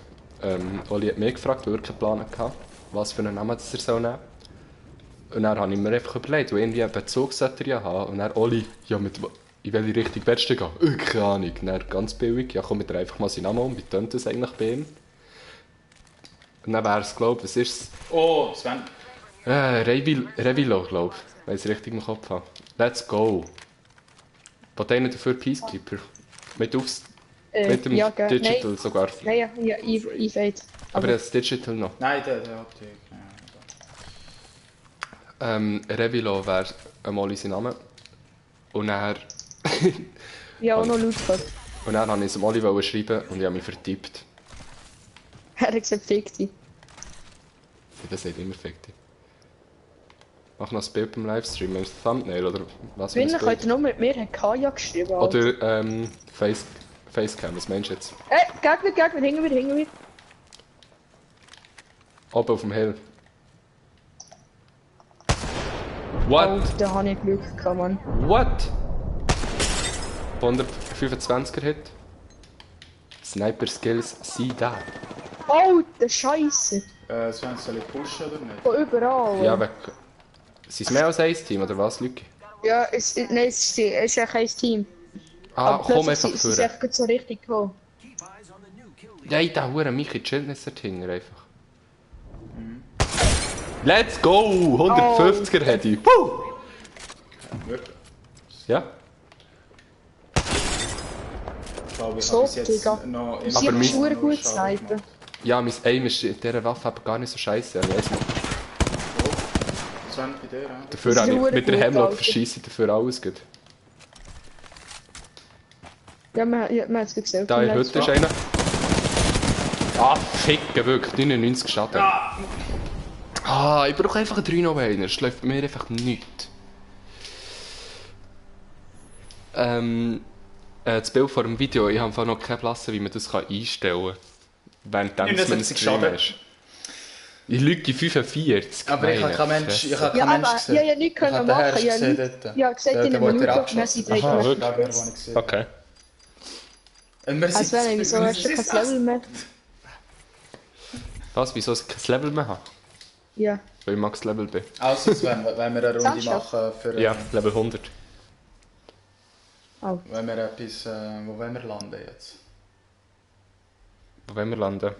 A: Oli hat mich gefragt, weil er keinen Plan hatte, was für einen Namen das er soll nehmen soll. Und dann habe ich mir einfach überlegt, wo irgendwie einen Bezug sollte er ja haben. Und dann Oli, ja, in welche Richtung willst du gehen? Keine Ahnung. Und dann ganz billig, ja komm, mit einfach mal seinen Namen um, wie tönt das eigentlich bei ihm? Und dann wäre es, glaube ich, was ist es?
C: Oh, Sven.
A: Revilo, glaube ich, wenn ich es richtig im Kopf habe. Let's go. Was einer dafür Peacekeeper? Mit dem
B: ja, gell.
A: Digital
B: Nein.
A: sogar.
B: Nein, ja, Eve 8.
A: Aber das Digital noch.
C: Nein, der Optik. Ja,
A: Revilo wäre einmal sein Name. Und dann...
B: Ja, auch noch laut gehabt.
A: Und dann wollte ich es dem Oli schreiben und ich habe mich vertippt.
B: Er hat gesagt, fick dich.
A: Das sagt immer Fick dich. Mach noch ein Bild beim Livestream, ein Thumbnail oder was für ein
B: Wenn
A: Bild.
B: könnt ihr nur mit mir, hat Kaya geschrieben. Alter.
A: Oder Facecam, was meinst du jetzt?
B: Gegner, hinten wir.
A: Oben auf dem Hill. What?
B: Oh, da habe ich Glück gehabt, Mann.
A: What? 125er Hit. Sniper Skills, sieh da.
B: Oh, der Scheiße.
C: Sven, soll ich pushen oder nicht?
B: Von überall.
A: Ja, weg. Sind es mehr als ein Team oder was, Luki?
B: Ja, nein, es ist ja kein Team.
A: Ah,
B: Aber
A: komm
B: plötzlich
A: einfach
B: sie ist
A: vor.
B: einfach so richtig gekommen.
A: Nein, der hure Michi chillt nicht dort hinten einfach. Let's go! 150er hätte ich. Woo!
C: Wirklich?
A: Ja,
C: Ich glaube, ich
B: So,
C: habe bis jetzt
B: Digga.
C: noch immer...
B: Sie
A: Aber
B: haben
A: mein-
B: schon gut snipen.
A: ja, mein Aim ist in dieser Waffe aber gar nicht so scheiße. Ich weiss nicht.
C: Sven, bei dir, ja?
A: Dafür
B: Das ist
A: habe ich
B: hure
A: mit der
B: gut,
A: Hemlock
B: Alter.
A: verschieße ich dafür alles gut.
B: Ja, man hat es gesehen.
A: Da in der Hütte ist einer. Ah, ficken, wirklich, 99 Schaden. Ah, ich brauche einfach einen 3-0-Einer, es läuft mir einfach nichts. Das Bild vor dem Video, ich habe einfach noch keine Platz, wie man das einstellen kann. Während es
C: 69 Schaden.
A: ist. Ich lüge 45.
C: Aber ich habe keinen Mensch, ich habe
B: Ja,
C: keinen Mensch
B: aber
C: gesehen.
B: ja, ja, nichts können
C: Ich habe
B: machen.
C: den
B: Ja,
C: Herrn gesehen
B: nicht.
C: dort.
B: Ja, gesagt
C: Der
B: in einer
C: wollte
B: Minute,
C: abgeschossen.
B: dann sind drei
A: Aha,
B: Knöpfe.
C: Da habe ich gesehen.
A: Okay.
C: Und wir
B: Also wenn wieso hast du kein Level mehr?
A: Was, wieso ich kein Level mehr habe?
B: Ja.
A: Weil ich Max Level bin.
C: Also Sven, wenn wir eine Runde
B: Sandstoff?
C: machen für...
A: Ja, Level 100.
B: Oh.
C: Wenn wir etwas... wo wollen wir landen jetzt?
A: Wo wollen wir landen?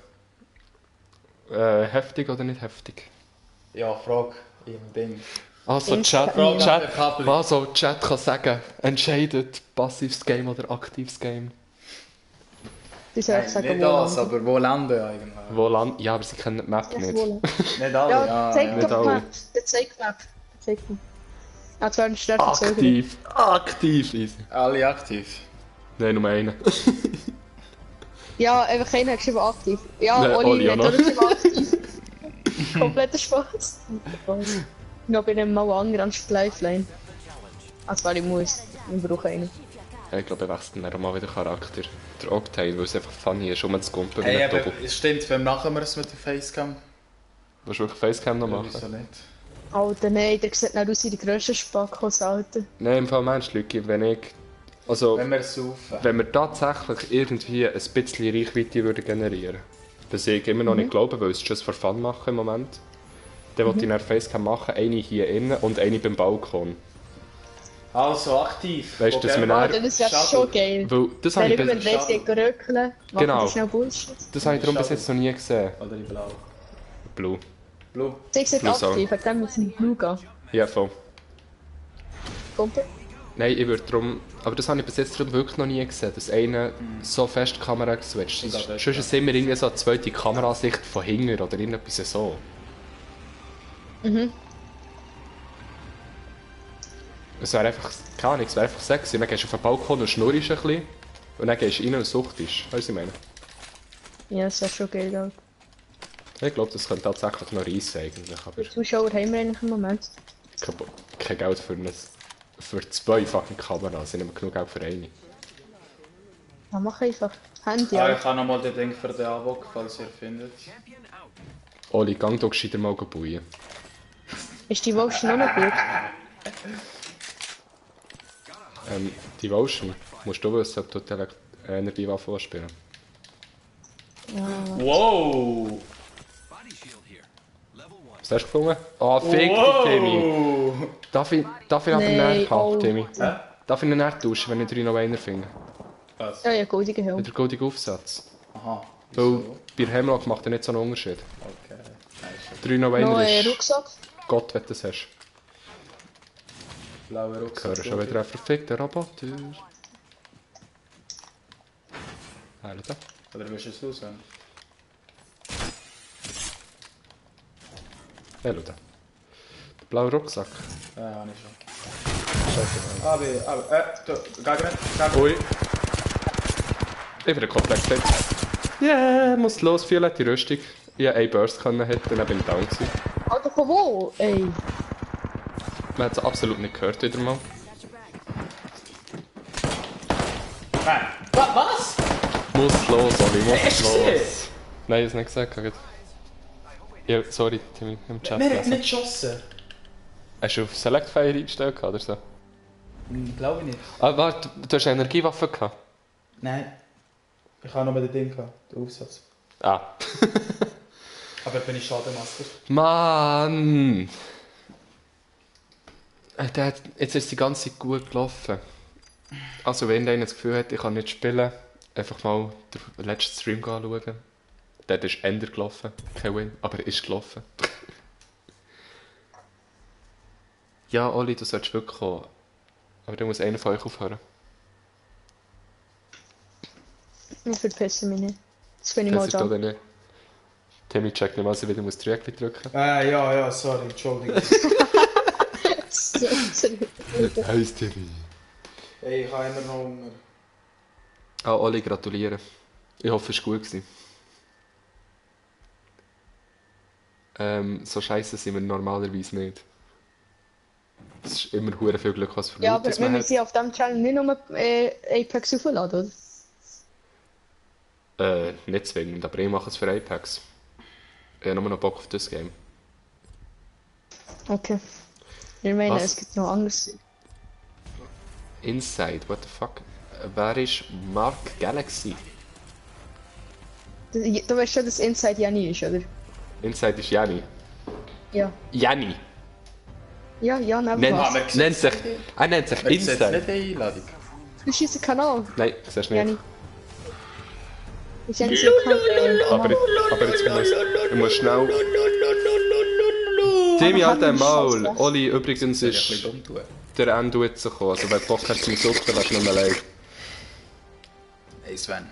A: Heftig oder nicht heftig?
C: Ja, Frage. Im Ding.
A: Also
B: Insta-
A: Chat,
B: Ja.
A: Chat,
C: Public.
A: also Chat kann sagen, entscheidet passives Game oder aktives Game.
B: Die soll ich sagen,
C: Nicht
B: wo
C: das,
B: landen.
C: aber wo landen eigentlich?
A: Wo land? Ja, aber sie kennen die Map
B: Ja,
A: nicht.
B: wo landen.
C: Nicht alle,
B: Ja,
C: ja.
B: zeig
A: nicht
B: doch
A: alle.
B: Map. Der zeigt Map. Der zeigt Map. Ah, zwar ein Stärke zögern.
A: Aktiv, easy.
C: Alle aktiv.
A: Nein, nur einen.
B: Ja, einfach keiner hat geschrieben aktiv. Ja,
A: Nein,
B: Oli
A: Oli
B: hat
A: auch
B: auch
A: noch.
B: geschrieben aktiv. Kompletter Spaß. Noch bei einem mal anderen anstatt Lifeline. Also weil ich muss. Ich brauche einen.
A: Ich glaube, er wechselt dann auch mal wieder Charakter. Der Octane, weil es einfach funny ist, um zu kumpen wie
C: Hey,
A: ein
C: aber
A: Doppel.
C: es stimmt, wenn machen wir es mit der Facecam?
A: Willst du wirklich Facecam noch machen?
C: Wieso nicht?
B: Alter, nein, der sieht nicht aus wie die grössten Spackos, Alter.
A: Nein, im Fall meinst du, Luki, wenn ich... Also,
C: Wenn wir saufen.
A: wenn wir tatsächlich irgendwie ein bisschen Reichweite würden generieren, was ich immer noch nicht glaube, weil wir es just for fun machen im Moment, dann wollte ich eine Facecam machen, eine hier innen und eine beim Balkon.
C: Also aktiv.
A: Weißt du, dass wir
B: Alter,
A: dann...
B: das wäre
C: Shuttle.
B: schon geil.
A: Weil das habe
B: Wenn
A: ich,
B: ich über
A: bis-
B: den Weg röckeln, machen
A: Genau.
B: wir schnell Bullshit.
A: das habe ich darum bis jetzt noch nie gesehen.
C: Oder in blau.
A: Blue.
C: Blue.
B: Sie sagt
A: Plus auch.
B: aktiv, wegen dem müssen wir Blue gehen.
A: Ja, voll.
B: Kommt er?
A: Nein, ich würde darum... Aber das habe ich bis jetzt darum wirklich noch nie gesehen, dass einer so fest die Kamera geswitcht.
C: Und auch dort,
A: Sonst ist es immer irgendwie so eine zweite Kamerasicht von hinten oder irgendetwas so. Es wäre einfach... Keine Ahnung, es wäre einfach sexy. Und dann gehst du auf den Balkon und schnurrst ein bisschen. Und dann gehst du rein und suchtest. Weißt du, was ich meine?
B: Ja, das wäre schon geil, Alter.
A: Ich glaube, das könnte tatsächlich noch reissen eigentlich. Aber
B: Zuschauer haben wir eigentlich im Moment.
A: kein Geld für zwei fucking Kameras. Ich nehme genug Geld für eine.
B: Ja, mach einfach. Handy,
C: Ja,
B: ja.
C: ich habe nochmal den Ding für den Avok, falls ihr findet.
A: Oli, gang doch gescheiter mal buien.
B: Ist die Woche noch nicht gut?
A: Devotion. Musst du wissen, ob du die Energiewaffe spielen.
C: Wow!
A: Was hast du gefunden? Ah, fick dich, Timmy.
C: Wow!
A: Darf ich aber
B: Nee,
A: näher haben,
B: oh.
A: Timmy?
C: Hä?
A: Darf ich ihn näher tauschen, wenn ich 3 noch einen finde?
C: Was?
B: Ja, ja, goldige Helm.
A: Mit der goldigen Aufsatz.
C: Aha.
A: Weil
C: Wieso?
A: bei Hemlock macht er nicht so einen Unterschied.
C: Okay. Nice.
A: 3 noch
B: Noch
A: einer
B: ein
A: ist
B: Rucksack.
A: Gott, wenn du das hast.
C: Blauer
A: Ich
C: Rucksack.
A: höre schon wieder einen verfickten Roboter. Heile da.
C: Oder willst du es raus?
A: Ja, schau da. Der blaue Rucksack.
C: Ja, habe ich schon. Scheiße. Du, Gegner.
A: Ui. Ich bin komplett fit. Yeah, muss los, violette Rüstung. Ich hätte einen Burst können hätten, dann bin ich down gewesen.
B: Alter, von wo? Ey.
A: Man hat es absolut nicht gehört wieder mal.
C: Nein. Was?
A: Muss los, Oli, muss
C: Hast du
A: los.
C: gesehen?
A: Nein, ich hab's nicht gesagt. Gerade. Ja, sorry, Timmy, im Chat
C: Wir haben
A: gelesen.
C: nicht geschossen.
A: Hast du auf Select Fire eingestellt oder so?
C: Glaube ich nicht.
A: Ah, warte, du hast eine Energiewaffe gehabt?
C: Nein. Ich habe noch mit dem Ding gehabt, den Aufsatz.
A: Ah.
C: Aber bin ich Schadenmaster.
A: Mann! Jetzt ist die ganze Zeit gut gelaufen. Also wenn einer das Gefühl hat, ich kann nicht spielen, einfach mal den letzten Stream anschauen. Dort ist Ender gelaufen, kein Win, aber er ist gelaufen. Ja, Oli, du solltest wirklich kommen. Aber dann muss einer von euch aufhören.
B: Ich verpesse mich nicht. Das bin ich
A: Das
B: mal
A: ist
B: da.
A: doch nicht. Timmy checkt nicht mal, dass ich wieder muss Triangel drücken.
C: Ja, sorry, Entschuldigung.
A: Heiß Timmy.
C: Hey, ich habe immer noch Hunger.
A: Ah, Oli, gratuliere. Ich hoffe, es war gut gewesen. So scheiße sind wir normalerweise nicht. Es ist immer hure viel Glück, was für
B: Ja,
A: Leute
B: aber
A: das
B: wir
A: man hat.
B: müssen auf diesem Channel nicht nur Apex aufladen, oder?
A: Nicht zwingend, aber ich mache es für Apex. Ich habe nur noch Bock auf das Game.
B: Okay. Ich meine,
A: Was?
B: es gibt noch anderes.
A: Inside, what the fuck? Wer ist Mark Galaxy?
B: Du weißt schon, dass Inside ja nie ist, oder?
A: Inside ist Janni.
B: Ja.
A: Janni!
B: Ja,
A: Nennt,
B: nebenan.
A: nennt sich, er nennt sich
C: Er sieht
A: Inside.
C: nicht die Einladung.
B: Das ist unser Kanal.
A: Nein, das hast du
B: Jani.
A: nicht.
B: Das ist unser Kanal.
A: Aber jetzt ich muss schnell... Timmy, halt den Maul! Oli, übrigens
C: Das ist ein
A: ist
C: bisschen dumm tun.
A: der Endo jetzt gekommen. Also wenn du Bock hast zum Suchten, wärst du nicht mehr live.
C: Hey Sven.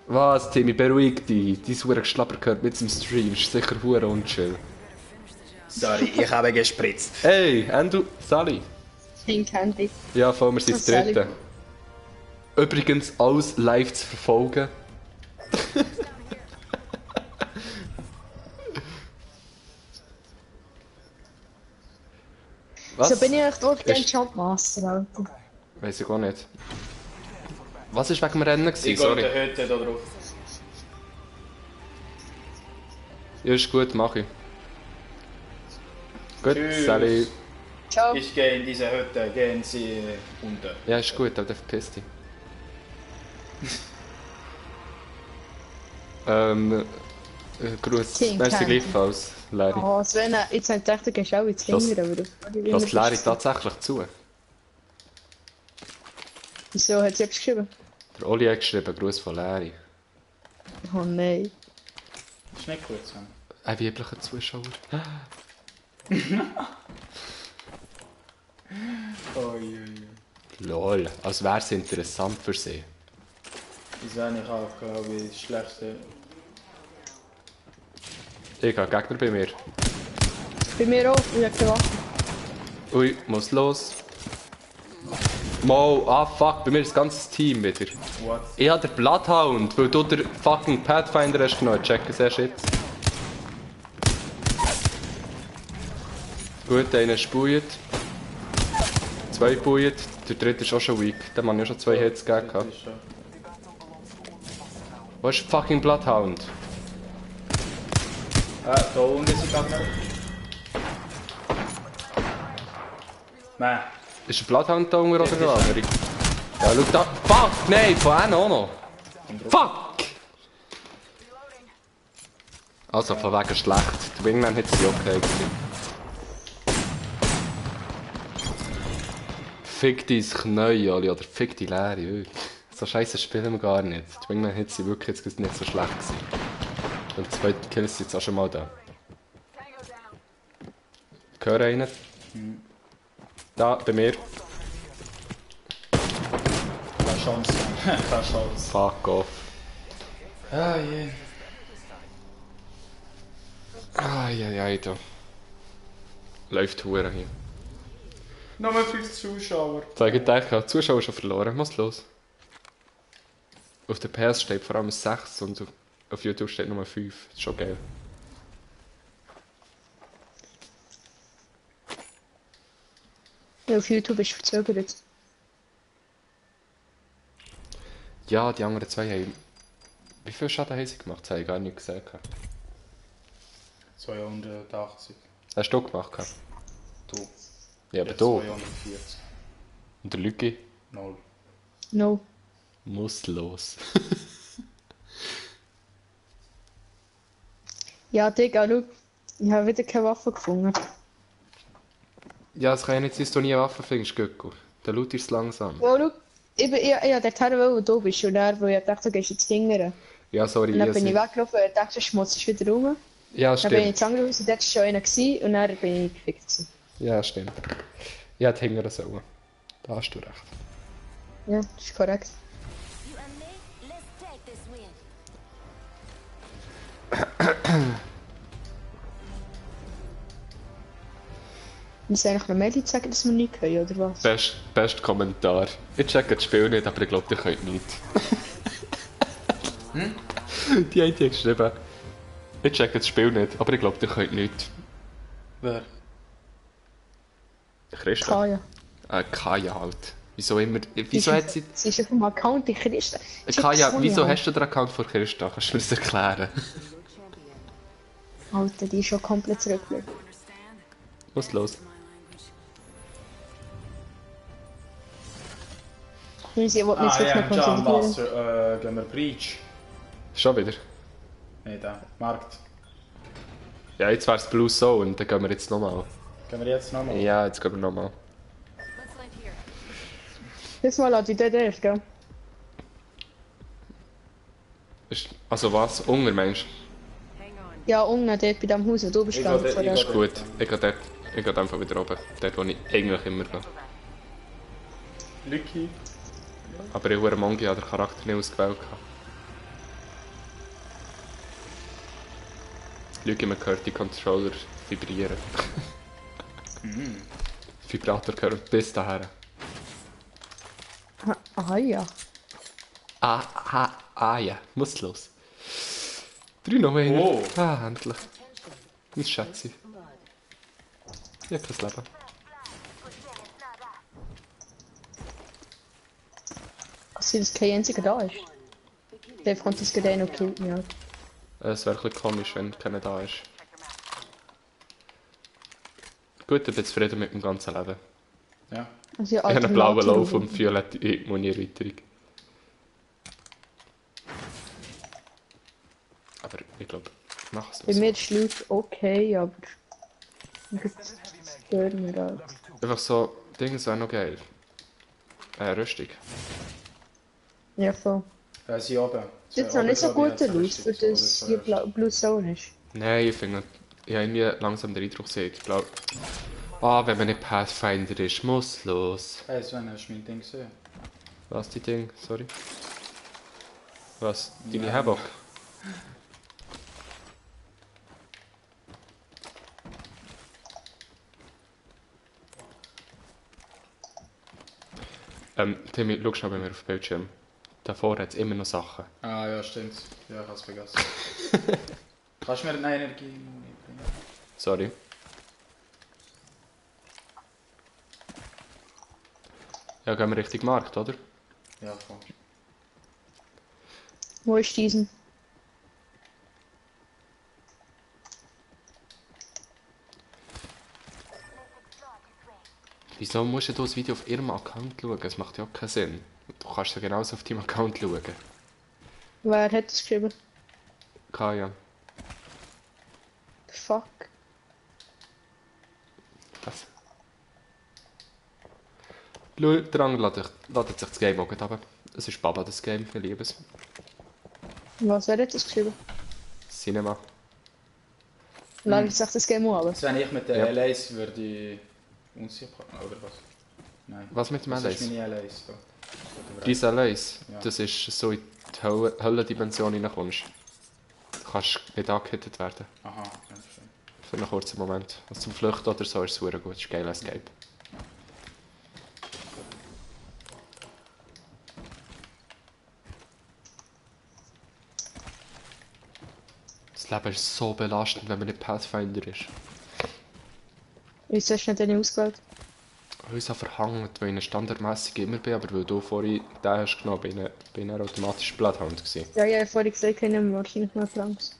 A: Was, Timmy, beruhig dich. Dein hure Geschlapper gehört mit zum Stream. Ist sicher hure unchill.
C: Sorry, ich habe gespritzt.
A: Hey, Endo, Sally.
B: Pink Handy.
A: Ja, voll, wir sind das
B: Sally.
A: Dritte. Übrigens, alles live zu verfolgen. Was?
B: So bin ich echt wirklich
A: Ist-
B: ein Jumpmaster, Alter.
A: Weiß ich gar nicht. Was war wegen dem Rennen?
C: Ich gehe
A: Sorry.
C: der Hütte da drauf.
A: Ja, ist gut, mach ich. Gut,
C: Tschüss.
A: Sally.
B: Ciao.
C: Ich gehe in diese Hütte, gehen Sie unten.
A: Ja, ist gut, aber der verpisst dich. Gruß.
B: King
A: Merci
B: Candy.
A: gleichfalls, Larry.
B: Oh, Sven, jetzt haben ich gedacht, du gehst auch ins
A: Das-
B: Finger, aber
A: Das Larry tatsächlich zu.
B: Wieso hat sie etwas geschrieben?
A: Der Oli hat geschrieben, Gruß von Larry.
B: Oh nein.
C: Das ist nicht gut, Sven.
A: Ein weiblicher Zuschauer. Lol, als wäre es interessant für sie.
C: Sven, ich habe, glaube ich, das schlechteste...
A: Ich habe Gegner bei mir.
B: Bei mir auch, ich habe keine Waffe.
A: Ui, muss los. Mo, ah fuck, bei mir ist das ganze Team wieder.
C: What?
A: Ich habe den Bloodhound, weil du den fucking Pathfinder hast genommen. Check es erst jetzt. Gut, einer spuiert. Zwei spuiert. Der dritte ist auch schon weak. Der Mann hat ja schon 2 Hits gegeben.
C: Das ist schon...
A: Wo ist der fucking Bloodhound?
C: Da unten ist der Gegner. Nein.
A: Ist der Bloodhound da unten oder der andere? Ja, schau da. Fuck! Nein, von einem auch noch. Fuck! Also, von wegen schlecht. Die Wingman hat sie okay gewesen. Fick dein Knie, Oli, oder fick die Leere. So scheiße spielen wir gar nicht. Die Wingman hat sie wirklich jetzt nicht so schlecht gewesen. Und die zweite Kill ist jetzt auch schon mal da. Ich höre einen. Da, bei mir.
C: Keine Chance. Keine Chance.
A: Fuck off.
C: Ah je.
A: Ai, da. Läuft Hure hier.
C: Nur 5 Zuschauer.
A: Ich denke, die Zuschauer schon verloren. Was ist los? Auf der PS steht vor allem 6 und auf YouTube steht nur 5. Das ist schon geil.
B: Ja, auf YouTube ist verzögert.
A: Ja, die anderen zwei haben... Wie viel Schaden haben sie gemacht? Das habe ich gar nicht gesehen.
C: 280.
A: Hast du gemacht?
C: Du.
A: Ja, aber
C: Ich
A: du.
C: 240.
A: Und der Lücki?
C: 0.
B: No.
A: Muss los.
B: Ja, Digga, schau. Ich habe wieder keine Waffe gefunden.
A: Ja, es kann ja nicht sein, dass du nie eine Waffe findest, Göcko. Der Loot ist langsam.
B: Oh, schau. Ich dorthin, wo du bist. Und dann, wo ich dachte, du gehst jetzt hingern.
A: Ja, sorry.
B: Und dann bin ich
A: sehe-
B: weggelaufen und dachte, schmutz ist wieder rum.
A: Ja,
B: Dann bin ich
A: stimmt.
B: ins andere Haus und dort war schon einer gewesen, und dann bin ich gefickt gewesen.
A: Ja, stimmt. Ja, die Hängerer sollen. Da hast du recht.
B: Ja, das ist korrekt.
E: You and me, let's take this win.
B: Wir sollen eigentlich noch mehr Leute sagen, dass wir nichts können, oder was?
A: Best Kommentar. Ich checke das Spiel nicht, aber ich glaube, ihr könnt nicht. Die eine hat geschrieben. Ich checke das Spiel nicht, aber ich glaube, ihr könnt nicht.
C: Wer?
A: Christa?
B: Kaya.
A: Kaya halt. Wieso immer... Wieso hat sie...
B: Sie ist auf dem Account, die Christa.
A: Kaya, wieso hast du den Account von Christa? Kannst du mir das erklären?
B: Alter, die ist schon komplett zurückgelegt.
A: Was ist los?
B: Sie will mich
C: Ah
B: jetzt
C: ja,
B: nicht
C: im
B: mehr konzentrieren.
C: Jumpmaster. Gehen wir Breach.
A: Schon wieder?
C: Nein, da. Markt.
A: Ja, jetzt wär's Blue Zone und dann gehen wir jetzt nochmal.
C: Gehen wir jetzt nochmal?
A: Ja, jetzt gehen wir nochmal.
E: Let's land here.
B: Das Mal hat die dort erst, gell?
A: Also was? Unger meinst du?
E: Hang on.
B: Ja, unten dort bei dem Haus, wo du bist
C: Ich
B: gestanden
C: gehe dort-
B: vorher.
C: ich
A: Ist gut. Ich gehe einfach wieder oben. Dort, wo ich eigentlich immer gehe.
C: Lucky.
A: Aber ich habe Mongi den Charakter nicht ausgewählt. Lüge, man hört die Controller vibrieren. Vibrator gehört bis daher.
B: Ah ja.
A: Ja, muss los. 3 noch einer.
C: Oh.
A: Ah, endlich. Mein Schätze. Ich hab kein Leben.
B: Also, dass kein einziger da ist. Der kommt das gerade noch killt mich halt.
A: Es wäre ein bisschen komisch, wenn keiner da ist. Gut, ich bin zufrieden mit dem ganzen Leben.
C: Ja.
B: Also,
A: Ich habe einen blauen Lauf und violette Moniererweiterung. Aber ich glaube, mach es
B: Bei
A: so.
B: mir ist die Leute okay, aber... Das stört mir halt.
A: Einfach so, Dinge sind auch noch geil. Rüstung.
B: Ja, voll.
C: Sie oben.
B: Das ist noch nicht so
C: Oben,
B: guter
C: glaube
B: Loot,
C: ich,
B: für
C: hat's eine
B: das
C: Rüstung,
B: hier
C: oder
B: Blue Zone ist.
A: Nein, ich finde, ich habe irgendwie langsam den Eindruck gesehen. Ich glaube, wenn man nicht Pathfinder ist, muss los.
C: Hey Sven, hast du mein Ding gesehen?
A: Was, die Ding? Sorry. Was? Deine
C: Ja.
A: Havoc? Timmy, schau schnell bei mir auf dem Bildschirm. Davor hat es immer noch Sachen.
C: Ah ja, stimmt. Ja, ich hab's vergessen. Kannst du mir eine Energie mitbringen?
A: Sorry. Ja, gehen wir Richtung Markt, oder?
C: Ja, komm.
B: Wo ist diesen?
A: Wieso musst du das Video auf ihrem Account schauen? Das macht ja auch keinen Sinn. Du kannst ja genauso auf deinem Account schauen.
B: Wer hat das geschrieben?
A: Kaya.
B: Fuck.
A: Was? Schau, der andere ladet sich das Game auch runter. Es ist Baba, das Game. Ich liebe es.
B: Was, wer hat das geschrieben?
A: Cinema.
B: Lade ich sich das Game auch ab.
C: Wenn ich mit den
A: Ja.
C: LAs würde unsichtbar oder was? Nein.
A: Was mit dem
C: Das
A: LAs?
C: ist meine LAs. Da.
A: Diese LAs,
C: Ja.
A: das ist so in die Höllendimension reinkommst. Du kannst nicht angehittet werden.
C: Aha, ja, verstehe.
A: Für einen kurzen Moment. Also zum Flüchten oder so ist es super gut. Das ist geil Escape. Das Leben ist so belastend, wenn man nicht Pathfinder ist.
B: Wieso hast du nicht den ausgewählt?
A: Ich habe verhangen, weil ich eine standardmässig immer bin, aber weil du vorhin den hast genommen, bin ich automatisch Bloodhound gewesen.
B: Ja, ja, vorhin gesagt, ich nehme wahrscheinlich noch Franks.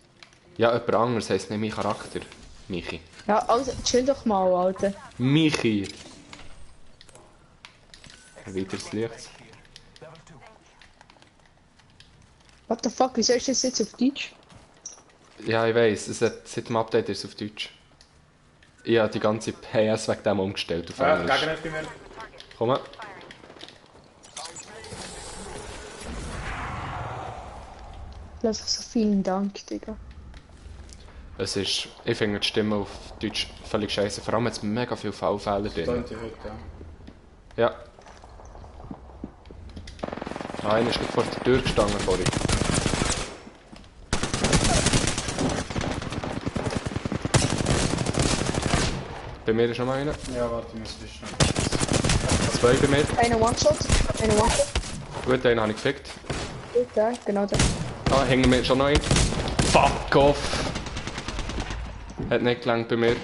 A: Ja, jemand anderes heisst nicht mein Charakter. Michi.
B: Ja, also, chill doch mal, Alter.
A: Michi! Wieder das Licht.
B: What the fuck, wieso ist das jetzt auf Deutsch?
A: Ja, ich weiss, seit dem Update ist es auf Deutsch. Ich habe die ganze PS wegen dem umgestellt auf
C: Ja,
A: Englisch.
C: Gegner bei mir.
A: Komm mal.
B: Lass so vielen Dank, Digga.
A: Es ist, ich finde die Stimme auf Deutsch völlig scheiße. Vor allem jetzt mega viele V-Fehler
C: Da
A: drin.
C: sind die heute, ja.
A: Ja. Einer ist gerade vor der Tür gestanden vorhin. Bei mir ist noch mal einer.
C: Ja, warte, ich muss wissen.
A: Zwei bei mir.
B: Eine One-Shot, eine One-Shot.
A: Gut, einen habe ich gefickt.
B: Gut, da, genau da.
A: Ah, hängen wir schon noch ein. Fuck off! Hat nicht gelangt bei mir.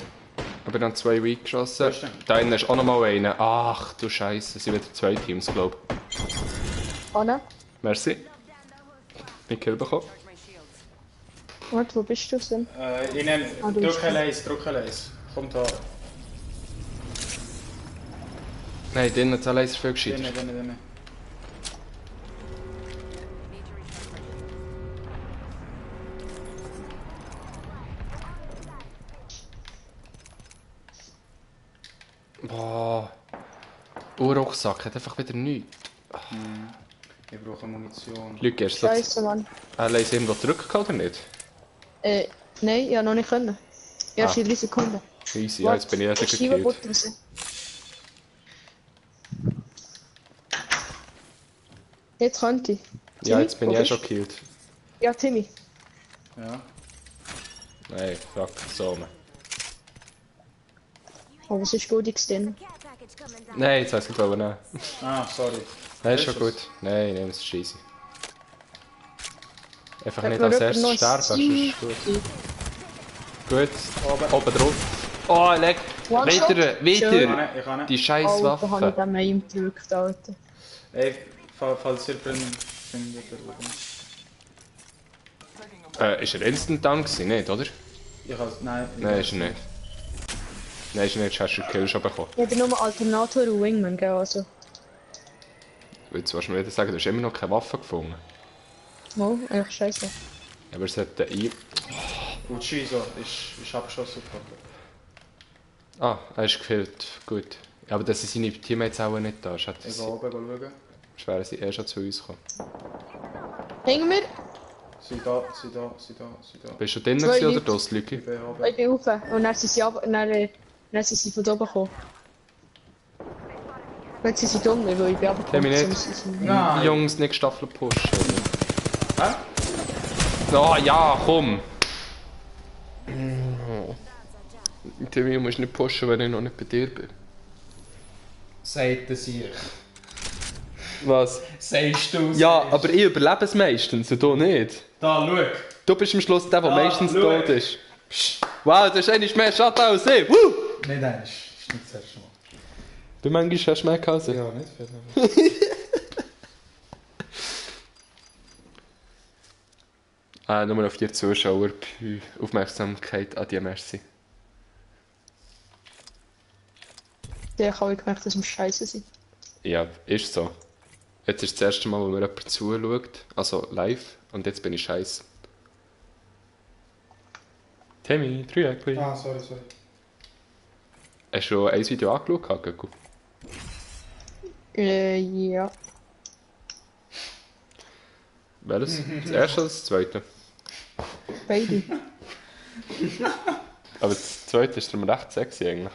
A: Aber dann 2 Weak geschossen.
C: Was ist denn?
A: Da innen ist auch noch mal einer. Ach du Scheiße, es sind wieder 2 Teams, glaube ich.
B: Anna,
A: Merci. Mit Kill bekommen.
B: warte, wo bist du denn?
C: Ich nehme.
B: Ah, du bist
C: Druck LAs. Kommt da.
A: Nein, drinnen zu ist viel gescheiter.
C: Denen.
A: Boah. Rucksack hat einfach wieder nichts.
C: Ich brauche Munition.
A: Leute, hast du das
B: Scheiße, Mann.
A: LAs irgendwo zurückgeholt oder nicht?
B: Nein, ich habe noch nicht können. Erst in 3 Sekunden.
A: Easy, ja, jetzt bin ich erst
B: Ich schiebe
A: gekillt.
B: Butter raus. Jetzt könnte ich.
A: Ja,
B: Timmy,
A: jetzt bin
B: wo
A: ich auch
B: bist
A: schon
B: du?
A: gekillt.
B: Ja, Timmy.
C: Ja.
A: Nein, fuck, so.
B: Oh, was ist gut denn?
E: Care package coming down.
A: Nein, jetzt weiß ich nicht, wo nehmen.
C: Ah, sorry.
A: Nein, ist schon
C: Ist
A: gut.
C: es?
A: Nein, nein, das ist scheisse. Einfach
B: Hat
A: nicht
B: mir
A: als
B: jemand
A: erstes
B: noch
A: sterben, das ist gut. Gut,
C: Oben.
A: oben drauf. Oh, leck!
B: One-Shot?
A: Wieder,
C: Ich
A: wieder!
C: kann ich kann
A: Die
C: nicht.
A: scheiß
B: Alter, habe ich
A: Waffe.
B: den Maim gedrückt, Alter.
C: Ey, falls ihr findet oder
A: Ist er instant down gewesen? Nicht, oder?
C: ich kann. Nein.
A: Nein, ist er nicht. Nein, ist er nicht, hast du den Kill schon bekommen.
B: Ich habe nur Alternator und Wingman, gell, also.
A: Jetzt willst du mir wieder sagen, du hast immer noch keine Waffe gefunden.
B: Oh, eigentlich scheiße.
A: Aber es hat den
C: Gut, Schießo ist abgeschossen worden.
A: Ah, er ist gefehlt. Gut. Ja, aber dass seine Teammates auch nicht da sind,
C: Ich gehe oben schauen.
A: wären sie eh schon zu uns gekommen.
B: Hängen wir?
C: Sie da.
A: Bist du drinnen
B: Zwei
A: gewesen oder
B: Leute.
A: draussen,
C: Ich
A: Luki?
C: bin oben.
B: Ich bin rauf. Und dann sind sie ab, dann sind sie von oben gekommen. Jetzt sind sie dumm, weil ich bin
A: Kenn mich
B: runtergekommen.
A: nicht.
B: sonst sind sie-
A: Die
C: Nein.
A: Jungs nicht gestaffelt pushen.
C: Hä?
A: Oh ja, komm! Timmy, du musst nicht pushen, wenn ich noch nicht bei dir bin.
C: Sagt es sich.
A: Was?
C: Sagst du
A: Ja, aber ich überlebe es meistens und du nicht.
C: Da, schau.
A: Du bist am Schluss der
C: Ah,
A: meistens
C: schau.
A: tot ist. Wow, das ist eigentlich mehr Schatten als ich. Woo!
C: Nein, das ist nicht das erste Mal.
A: Du manchmal hast mehr als ich.
C: Ja, nicht viel.
A: Nur auf die Zuschauer. Aufmerksamkeit an die, merci.
B: Der habe ich gemerkt, dass wir scheiße sind.
A: Ja, ist so. Jetzt ist das erste Mal, wo mir jemand zuschaut, also live, und jetzt bin ich scheiße. Timmy, Dreieckli.
C: Ah, sorry.
A: Hast du ein Video angeschaut, Gökku?
B: Ja.
A: Welches? Das erste oder das zweite?
B: Beide.
A: Aber das zweite ist dann recht sexy eigentlich.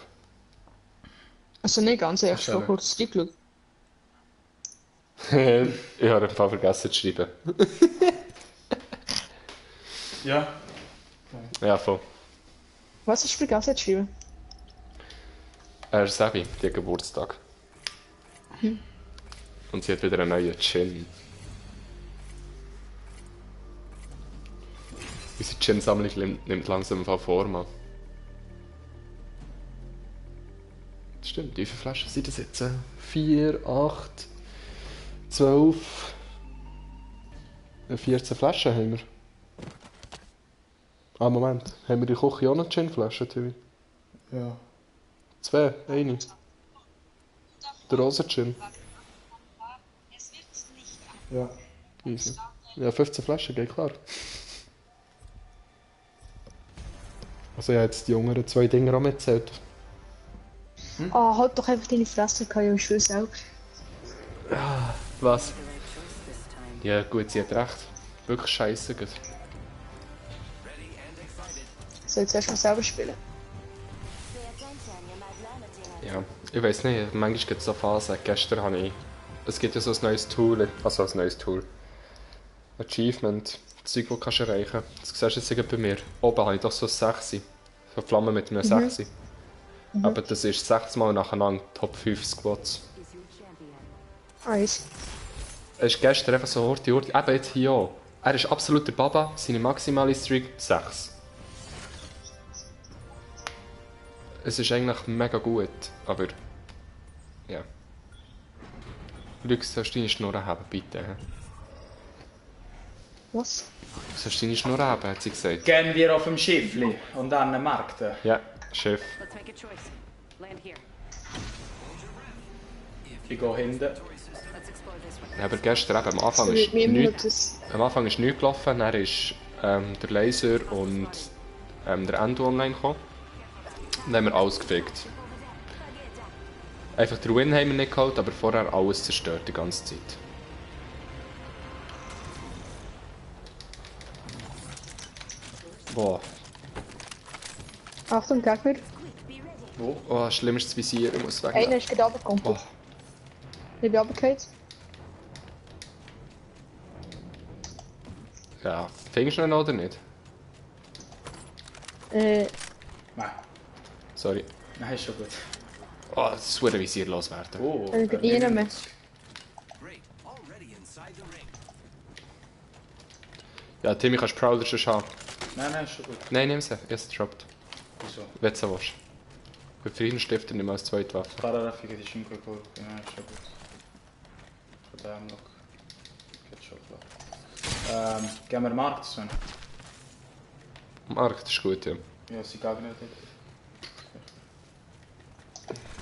B: Also nicht ganz ehrlich, ich
C: Schade.
B: habe kurz reingeschaut.
A: Ich habe einfach vergessen zu schreiben.
C: Ja.
A: Ja, voll.
B: Was hast du vergessen zu schreiben?
A: Sabi, die hat Geburtstag. Und sie hat wieder einen neuen Gin. Unsere Gin-Sammlung nimmt langsam von Form an. Das stimmt, wie viele Flaschen sind das jetzt? 4, 8, 12, 14 Flaschen haben wir. Ah, Moment. Haben wir in der Küche auch noch Gin-Flaschen, Timmy?
C: Ja.
A: 2, eine. Der Rosen-Gin.
C: Ja.
A: Easy. Ja, 15 Flaschen, geht klar. Also ich habe jetzt die jüngeren 2 Dinger auch mitzählt.
B: Ah, halt doch einfach deine Fresse, kann ich schon selber.
A: Was? Ja gut, sie hat recht. Wirklich scheiße.
B: Soll ich zuerst mal selber spielen?
E: Pay attention, you might learn a thing or
A: Ja, ich weiß nicht, manchmal gibt es so Phasen. Gestern habe ich... Es gibt ja so ein neues Tool, also ein neues Tool. Achievement, Zeug, das kannst du erreichen. Das siehst du jetzt gerade bei mir. Oben habe ich doch so ein 6. So Flammen mit einem 6. Aber das ist 6 Mal nacheinander Top 5 Squats.
B: Eins.
A: Er ist gestern einfach so Horti. Eben jetzt hier auch. Er ist absoluter Baba, seine maximale Streak 6. Es ist eigentlich mega gut, aber... Ja. Lux, sollst du deine Schnur haben, bitte? hä?
B: Was?
A: Sollst du deine Schnur haben, hat sie gesagt.
C: Gehen wir auf dem Schiffli und an den Märkten.
A: Ja, Chef.
E: Let's make a choice. Land here.
C: Ich gehe hinten.
E: Let's explore this one.
A: Ja, aber gestern eben, am Anfang
B: Also
A: ist
B: mit mir
A: nichts...
B: das.
A: Am Anfang ist nichts gelaufen, dann ist der Laser und der Endo online gekommen. Und dann haben wir alles gefickt. Einfach den Win haben wir nicht geholt, aber vorher alles zerstört die ganze Zeit. Boah,
B: Achtung, Gegner.
A: oh, schlimm ist das Visier, ich muss weg.
B: Einer ist gerade runtergekommen.
A: Oh.
B: Ich bin runtergefallen.
A: Ja, fängst du ihn noch oder nicht?
C: Nein.
A: Sorry.
C: Nein, ist schon gut.
A: Oh, das ist ein Visier loswerden.
C: Oh.
B: Ich bin nie mehr.
A: Ja, Timmy, kannst du Prowler schon haben?
C: Nein, ist schon gut.
A: Nein, nimm sie, erst droppt.
C: Wieso?
A: Wenn du so willst. Bei Friedensstifter nimm als zweite Waffe.
C: Kararafik ist schon gut. Nein, ist schon gut. Von dem noch. Geht schon klar. Gehen wir Markt, Sven?
A: Markt ist gut, ja.
C: Ja, sie gehen nicht.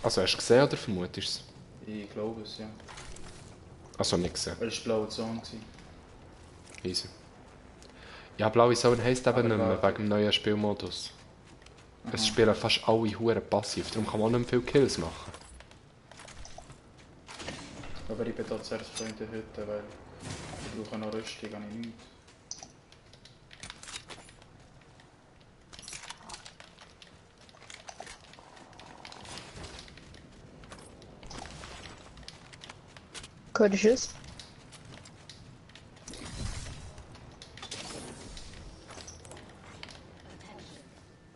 A: Also hast du gesehen oder vermutest es?
C: Ich glaube es, ja.
A: Also nicht gesehen.
C: Weil es war blaue Zone.
A: Easy. Ja, blaue Zone heisst eben
C: Aber
A: nicht mehr
C: klar.
A: wegen dem neuen Spielmodus. Es spielen fast alle Huren passiv, darum kann man auch nicht mehr viele Kills machen.
C: Aber ich bin da zuerst schon in der Hütte, weil ich brauche noch Rüstung, habe ich nichts.
B: Hörst du es?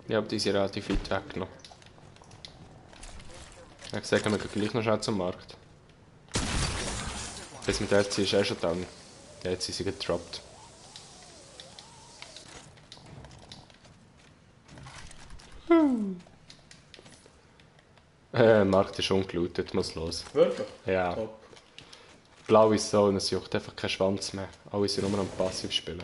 A: Ja, aber die sind relativ weit weg noch. Ich habe gesagt, wir gehen gleich noch schnell zum Markt. Bis mit der ist eh schon dann. Ja, jetzt sind sie getroppt. Markt ist ungelootet, muss los.
C: Wirklich?
A: Ja.
C: Top.
A: Blau ist so und es juckt einfach keinen Schwanz mehr. Alle sind nur am Passiv spielen.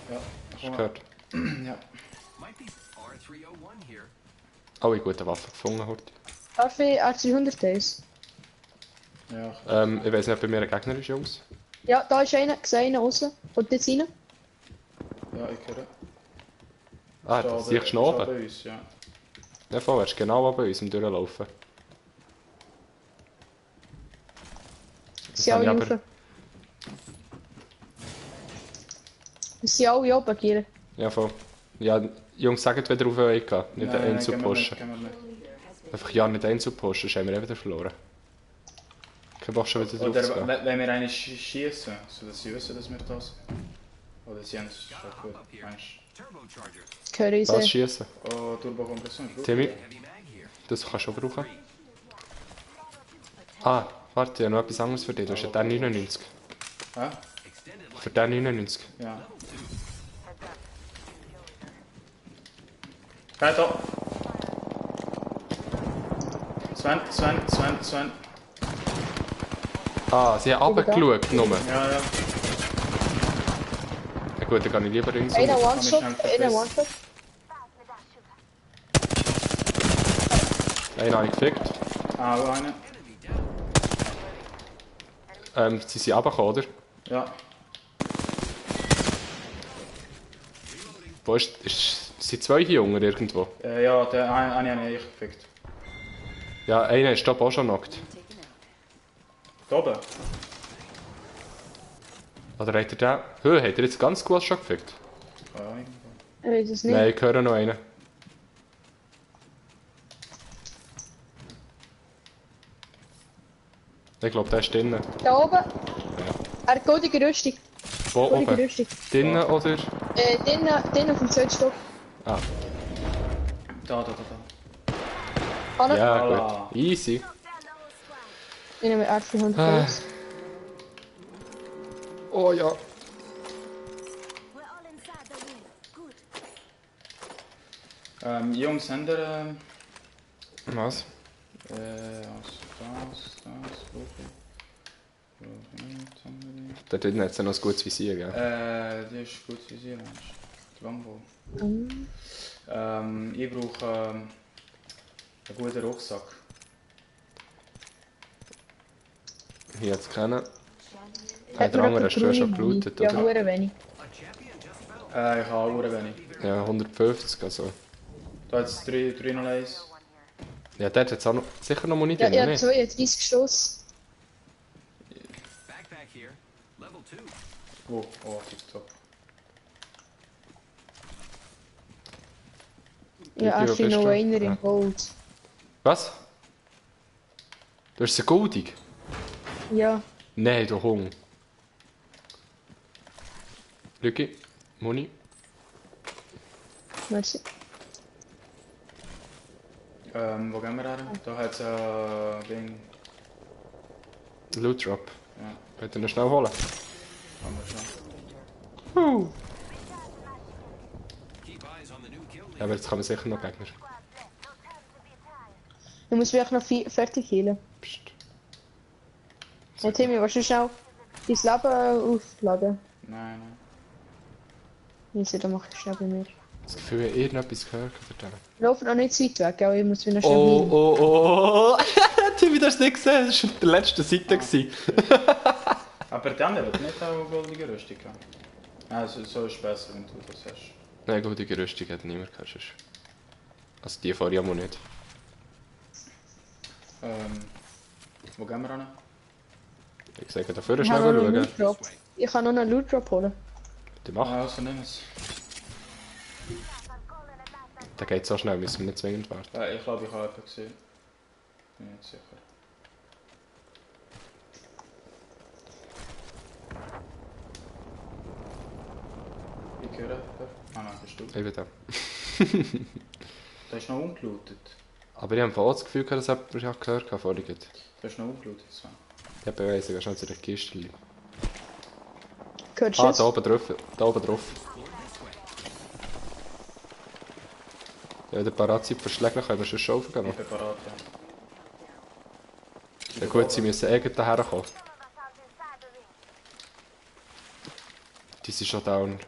C: Ja,
A: Hast du gehört?
C: Ja.
A: Alle gute Waffen gefunden heute.
B: Darf ich R300 Days?
C: Ja,
A: Ich weiß nicht, ob bei mir ein Gegner ist, Jungs.
B: Ja, da ist einer, gesehen, raus. Und jetzt rein.
C: ja, ich höre.
A: Ah,
C: Ist da
A: das siehst du
C: ist
A: noch
C: da
A: oben.
C: bei uns, ja.
A: Ja, voll, er ist genau bei uns im Durchlaufen.
B: Sie sind
A: habe
B: alle
A: ich aber-
B: rauf. Wir sind alle oben, Gier.
A: Ja, voll. Ja, Jungs, sagt wieder auf euch gehen. Nicht den Einzug
C: gehen wir
A: pushen.
C: gehen wir nicht.
A: Einfach ja nicht Einzug pushen, sonst haben wir wieder verloren. Kein Bock schon wieder drauf zu
C: Oder
A: gehen.
C: wenn wir einen schießen, sodass sie wissen, dass wir das. Oder sie haben es schon gut, meinst
B: Höre ich
A: Was
B: sie.
A: schießen?
C: du? Oh, Turbokompression ist gut.
A: Timmy, das kannst du auch brauchen. Ah, warte, ich habe noch etwas anderes für dich. Du hast ja den 99.
C: Hä?
A: Für den 99.
C: Ja. Kijk op. Sven.
A: Ah, sie haben runtergeschaut, nur.
C: Ja, ja.
A: Ja gut, dann kann ich lieber ins.
B: Einer
C: Komm,
B: One-Shot,
C: ich schnell
B: einer
C: verpiss.
B: One-Shot.
A: Einen habe ich gefickt.
C: Ah, wo eine?
A: Sie sind runtergekommen, oder?
C: Ja.
A: Wo sind zwei hier unten irgendwo?
C: Ja, der eine habe ich gefickt.
A: Ja, einer ist da auch schon knockt.
C: Da oben?
A: Oder hat er den... Hö, hat er jetzt ganz gut schon gefickt?
C: Keine Ahnung.
B: Ich weiß es nicht.
A: Nein, ich höre noch einen. Ich glaube, der ist drinnen.
B: Da oben. Er hat goldige Rüstung.
A: Wo
B: Goldige
A: oben?
B: Rüstung.
A: Drinnen oder?
B: Den auf dem zweiten Stock.
A: Ah,
C: Da.
B: Anna.
A: ja
C: Voilà.
A: gut. Easy.
B: Ich nehme R400
A: Ah.
B: Days.
A: Oh ja.
E: We're all inside the ring. Good.
C: Jungs, haben ihr...
A: Was?
C: das, okay.
A: Da drinnen hat es ja noch ein gutes Visier, gell?
C: Die ist gut wie sie, meinst du? Die Lambo. Ich brauche einen guten Rucksack.
A: Hier jetzt kennen.
B: Hat
A: Der
B: mir
A: andere hast du ja schon gelootet,
B: Ja,
A: oder?
B: hure wenig.
C: Ich habe auch wenig.
A: Ja, 150, also.
C: Da hat es 301.
A: Ja, der hat jetzt auch noch, sicher noch Muni
B: Ja,
A: drin,
B: ich habe
A: nicht?
B: 32 Geschoss.
C: Oh, TikTok.
B: Ja,
A: Wie viel
B: actually
A: bist
B: noch
A: du?
B: einer
A: Ja.
B: in Gold.
A: Was? Du hast sie goldig?
B: Ja.
A: Nein, du Hung. Lücki, Muni.
B: Merci.
C: Wo gehen wir hin? Da hat es Ding.
A: Loot Drop.
C: Ja,
A: Könnt ihr ihn schnell holen?
C: haben wir schon.
A: Ja, aber jetzt kommen sicher noch Gegner.
B: Du musst wirklich noch 40 killen.
A: Psst.
B: Ja, Timmy, willst du schnell dein Leben aufladen?
C: Nein.
B: Wieso, dann mach ich schnell bei mir.
A: Das Gefühl, ich habe irgendetwas gehört von denen.
B: Lauf noch nicht zu weit weg, aber ich muss wieder schnell
A: Oh. Timmy, das hast du nicht gesehen. Das war auf der letzten Seite.
C: Aber die andere hat nicht auch goldige Rüstung gehabt. Also, so ist es besser, wenn du das hast.
A: Nein, gute Rüstung hat niemand gehabt. sonst. Also die vorher auch nicht.
C: Wo gehen wir hin?
A: Ich sage, dafür
B: Ich
A: schnell
B: habe noch einen
A: schauen.
B: Loot Drop. Ich kann noch einen Loot Drop holen.
A: Die machen.
C: Also nimm es.
A: Der geht so schnell, müssen wir nicht zwingend warten.
C: Ich glaube, ich habe jemanden gesehen. Bin nicht sicher. Ich höre jemanden. Ah nein, bist du.
A: Ich bin da.
C: Der ist noch ungelootet.
A: Aber ich habe auch das Gefühl, dass jemand ja gehört hat vorhin.
C: Der ist noch ungelootet, Sven.
A: Ich beweise, ich habe schon in der Kiste liegen.
B: Hörst du
A: Ah,
B: das?
A: da oben drauf. Da oben drauf. Ja, der parat sind für Schläge, können wir schon schauen.
C: Ich bin bereit, ja.
A: Ja gut, sie müssen irgendwo herkommen. Die sind schon down.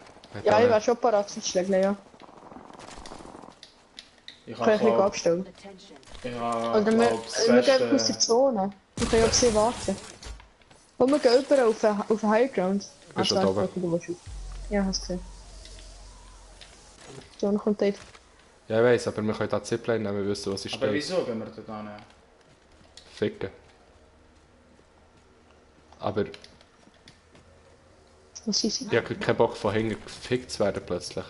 B: Ja, ich wäre schon parat zum Schlägeln, ja.
C: Ich
B: Kann ich
C: habe
B: nicht abstellen.
E: Attention.
B: Oder wir gehen aus der Zone. Wir können auf sie warten. Und wir gehen über auf den Highground.
A: Bist du da oben?
B: Du willst auf. Ja, hast gesehen. Die Zone kommt dort.
A: Ja, ich weiss, aber wir können da die Zipline nehmen, wir wissen, was sie
C: Aber
A: steht.
C: wieso gehen wir da hin?
A: Ficken. Aber
B: Was sind sie?
A: ich habe keinen Bock von hinten gefickt zu werden plötzlich.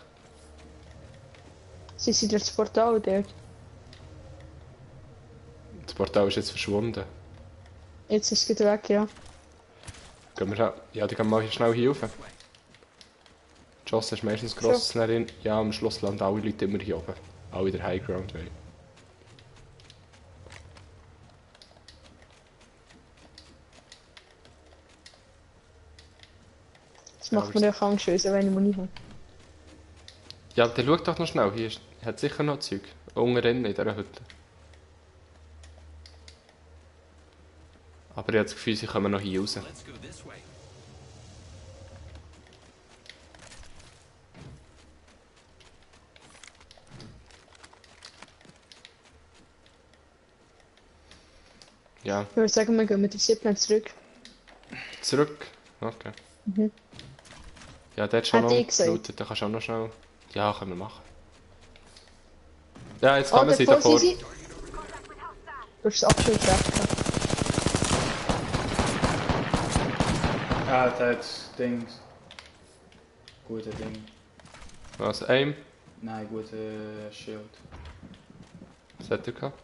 B: Sie sind durch das Portal dort.
A: Das Portal ist jetzt verschwunden.
B: Jetzt ist es weg, ja.
A: Gehen wir ja, die gehen mal hier schnell hier rauf. Die Chance ist meistens gross. Dann ja, am Schluss landen alle Leute immer hier oben. Alle der Highground wollen.
B: Das macht mir ja Angst, wenn ich Muni habe.
A: Ja, dann schau doch noch schnell. Hier hat sicher noch Zeug. Unten drin in dieser Hütte. Aber ich habe das Gefühl, sie kommen noch hier raus. Ja,
B: Ich würde sagen, wir gehen mit dem Zipline zurück.
A: zurück. Okay. Ja, der hat schon
B: Hätte
A: noch
B: ich gesagt.
A: gelootet. Da kannst du auch noch schnell... Ja, können wir machen. Ja, jetzt kommen sie
B: davor
A: davor.
B: sind sie. Du hast das absolut recht gehabt.
C: Ah, der hat Ding. Gute Ding.
A: Was? Aim?
C: Nein, gute Schild.
A: Was hat er gehabt?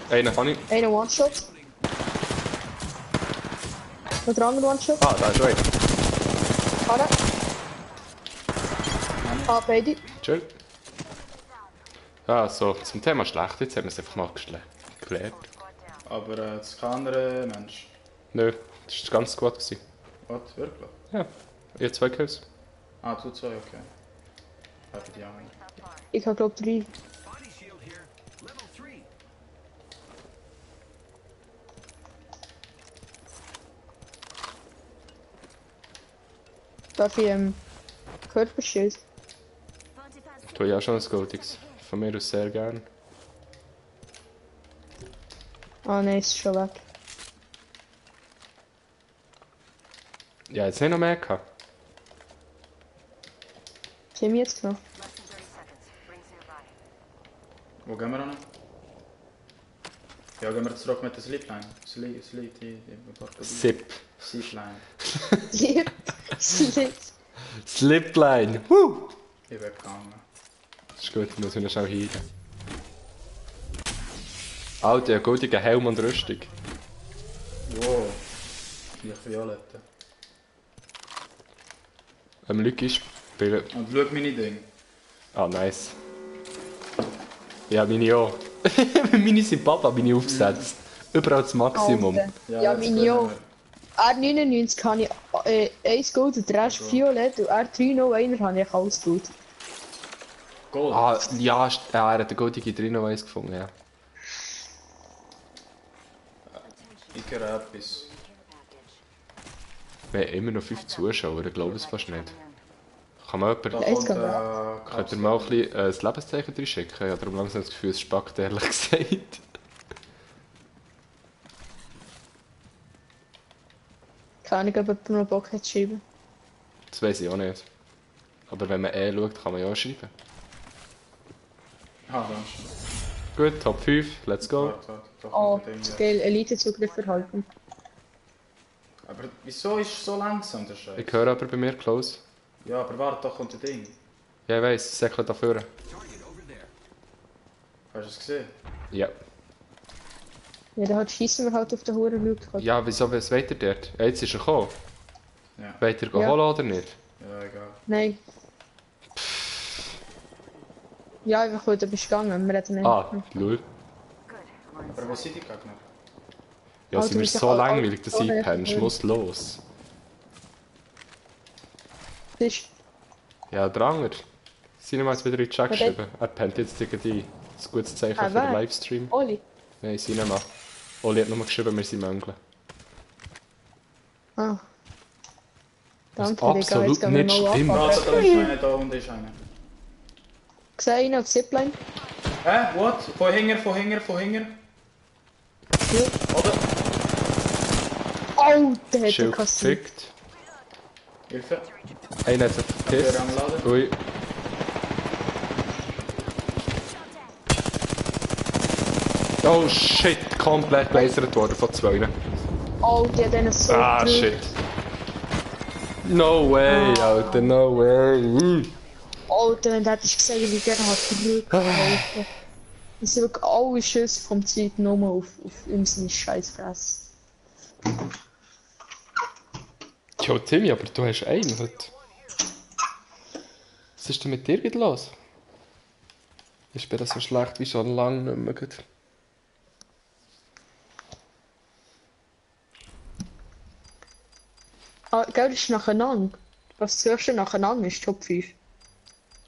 A: Einen kann ich.
B: Einer One-Shot. Noch der andere One-Shot.
A: Ah, da ist schon einer.
B: Anne. Ah, beide.
A: Chill. Ja, so, zum Thema schlecht, jetzt haben wir es einfach mal geklärt.
C: Aber das ist kein anderer Mensch.
A: Nö, das war ganz gut. Gewesen.
C: Was? Wirklich?
A: Ja, ich habe 2 Kills.
C: Ah, du zwei, okay. Habe die anderen.
B: Ich habe glaube 3. Darf ich Körperschild?
A: Du hast ja schon ein Goldix. Von mir aus sehr gern.
B: Ah nein, ist schon weg.
A: Ja, jetzt nicht noch mehr gehabt.
B: Was haben wir jetzt genommen?
D: Less than 30 seconds. Rings nearby.
C: Wo gehen wir an? Ja, gehen wir zurück mit der Slipline. Die
A: Zip.
C: Zipline.
B: Hier. Slip.
A: Slipline. Woo!
C: Ich bin gegangen.
A: Das ist gut, wir müssen schnell hin. Alter, ja, goldiger Helm und Rüstung.
C: Wow. Ich Violette.
A: Lucky spielen.
C: Und schau meine Dinge.
A: Ah, nice. Ja, meine auch. Meine sind Papa, meine aufgesetzt. Überall das Maximum.
B: Alter. Ja,
C: jetzt
B: meine
C: gehen
B: auch. R99 habe ich 1 Gold und der Rest Violett und R301 habe ich alles Gold.
C: Gold.
A: Ah, ja, er hat den goldigen drin noch eins gefunden, ja.
C: Ich höre etwas.
A: Wir haben immer noch 5 Zuschauer, ich glaube es fast nicht. Kann man
C: Da
A: jemand...
B: Eins
C: kommt
B: kann
A: Könnt ihr mal ein bisschen das Lebenszeichen drin schicken? Ich habe darum langsam das Gefühl, es spackt, ehrlich gesagt.
B: Keine Ahnung, ob jemand noch Bock hat zu schreiben.
A: Das weiß ich auch nicht. Aber wenn man schaut, kann man ja auch schreiben.
C: Ah, dann ist
A: Gut, Top 5, let's go.
C: Doch
B: Oh,
C: mit dem
B: das
C: hier.
B: geil, Elite-Zugriff erhalten.
C: Aber wieso ist es so langsam, der Scheiß?
A: Ich höre aber bei mir close.
C: Ja, aber warte, doch kommt der Ding.
A: Ja, ich weiss, säckle da vorne.
C: Hast du es gesehen?
A: Ja.
B: Ja, dann schießen wir halt auf den Huren Loot.
A: Ja, wieso, was weiter dort? Jetzt ist er gekommen.
C: Ja.
A: Wollt ihr
B: Ja.
A: holen oder nicht?
C: Ja, egal.
B: Nein. Ja, ich bin du bist gegangen, wir reden nicht.
A: Ah, lol.
C: Aber was sind die Gegner?
A: Ja,
B: Alter,
A: sind wir
B: wir sind
A: so
B: alle-
A: langweilig, dass
B: alle-
A: ich pennst. Ich muss los.
B: Das ist...
A: Ja, der andere. Cinema hat wieder in den Chat
B: Ja, der-
A: geschrieben. Er pennt jetzt irgendwie ein gutes Zeichen
B: Ah,
A: für den
B: wer?
A: Livestream.
B: Oli.
A: Nein, Cinema. Oli hat nur geschrieben, wir sind Möngle.
B: Ah.
A: Was
B: Danke, Digga.
A: absolut
B: Jetzt gehen wir
A: nicht
B: mal
A: stimmt.
B: ab.
C: Warte, da ist einer, da und ist einer.
B: Gesehen auf Zipline?
C: What? Von hinten. Oder?
B: Oh, der hat
A: Schild
B: den kassiert.
A: gefickt.
C: Hilfe.
A: Einer hat sich
C: Der
A: verpisst.
C: am Laden.
A: Ui. Oh shit, komplett gelasert worden von zwei.
B: Oh, der hat den so
A: Ah
B: gedrückt.
A: shit. No way, Alter, no way.
B: Alter, wenn du hättest gesehen, wie der hat gedrückt. Alter. Das sind wirklich alle Schüsse vom Zeug genommen auf ihm seine Scheißfresse.
A: Jo, Timmy, aber du hast einen heute. Was ist denn mit dir wieder los? Ich bin das so schlecht wie schon lange nicht mehr. Gut.
B: Ah, gell, das ist nacheinander. Was zuerst nacheinander ist, Top 5.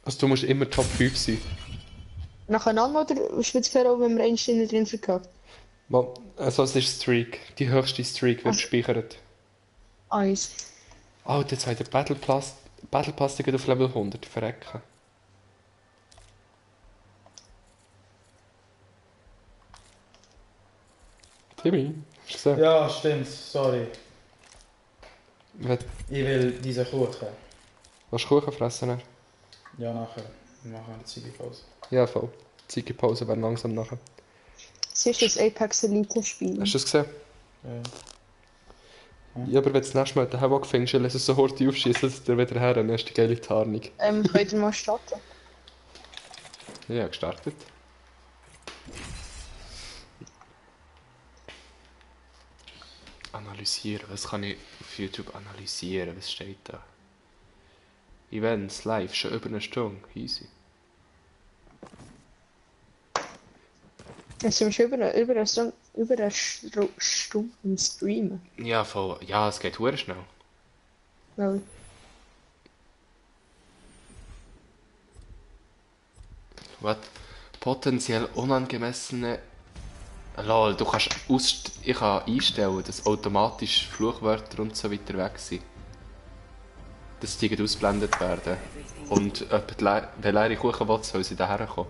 A: Also du musst immer Top 5 sein.
B: Nacheinander oder speziell auch, wenn wir einen Stunde drin verkauft?
A: Also es ist Streak. Die höchste Streak wird gespeichert.
B: Eins.
A: Oh, jetzt hat der Battle Pass die geht auf Level 100. Verrecken. Timmy, hast du gesehen?
C: Ja, stimmt, sorry.
A: Willst
C: Ich will diese Kuchen.
A: du Kuchen fressen? Dann?
C: Ja, nachher. Wir machen eine Zeitpause.
A: Ja, voll. Zeitpause wäre langsam nachher.
B: Siehst du das Apex Elite Spiel?
A: Hast du es gesehen?
C: Ja.
A: Ja, aber wenn du das nächste Mal den Havoc fängst, lass es so hart aufschießen, dass du wieder her dann hast du die geile Tarnung.
B: Könnt ihr mal starten?
A: Ja, gestartet. Analysieren, was kann ich auf YouTube analysieren? Was steht da? Events, live, schon über eine Stunde, easy.
B: Jetzt sind wir schon über eine Stunde im Streamen.
A: Ja, voll. Ja, es geht hure schnell.
B: Weil,
A: Was? Potenziell unangemessene... Lol, du kannst ich kann einstellen, dass automatisch Fluchwörter und so weiter weg sind. Dass die gleich ausblendet werden. Und wenn leere Kuchen will, soll sie daher kommen.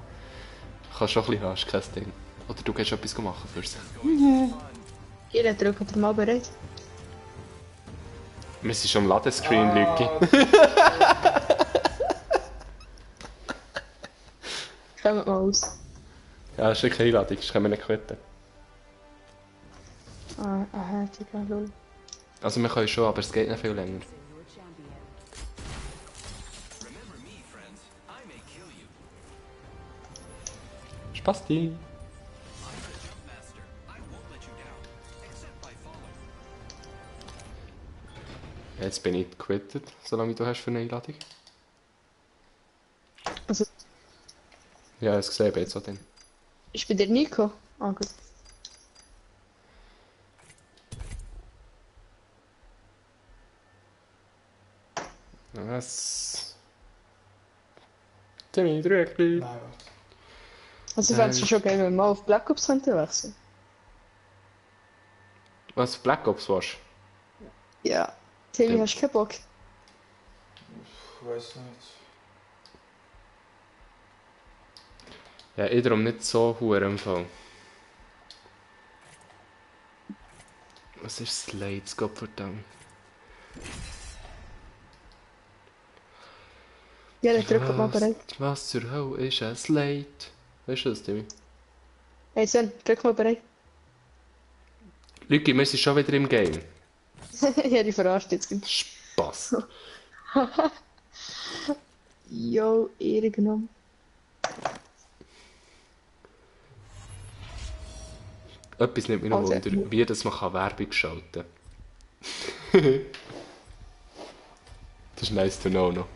A: Kannst schon ein bisschen haben, ist kein Ding. Oder du gehst etwas machen für sie.
B: ihr drückt mal bereit.
A: Wir sind schon am Ladescreen, Lüki.
B: Kommt mal aus.
A: Ja, ist keine Einladung, das können wir nicht quitten.
B: Digga, lol.
A: Also wir können schon, aber es geht nicht viel länger. Spasti. Jetzt bin ich quittet, solange du hast für eine Einladung.
B: Also,
A: Ja, es gesehen, bin jetzt auch drin.
B: ist bei dir Nico? Ah, gut.
A: Was? Timmy, Drückli.
C: Nein, warte.
B: Also, fändest du schon geil, wenn wir mal auf Black Ops könnten wechseln?
A: Was, Black Ops warst?
B: Ja. Timmy,
A: Ja.
B: hast du keinen Bock?
C: Ich weiß nicht.
A: Ja, ich darum nicht so hure im Fall. Was ist Slates, Gottverdammt?
B: Ja, dann drückt mal bereit.
A: Was zur Hölle ist ein Slate? Weißt du das, Timmy?
B: Hey Sven, drück mal bereit.
A: Luki, wir sind schon wieder im Game.
B: Ja, die verarscht jetzt.
A: Spaß.
B: Jo, Ehre genommen.
A: Etwas nimmt mich noch
B: Also,
A: wunder, wie das man Werbung schalten kann. Das ist nice to know noch.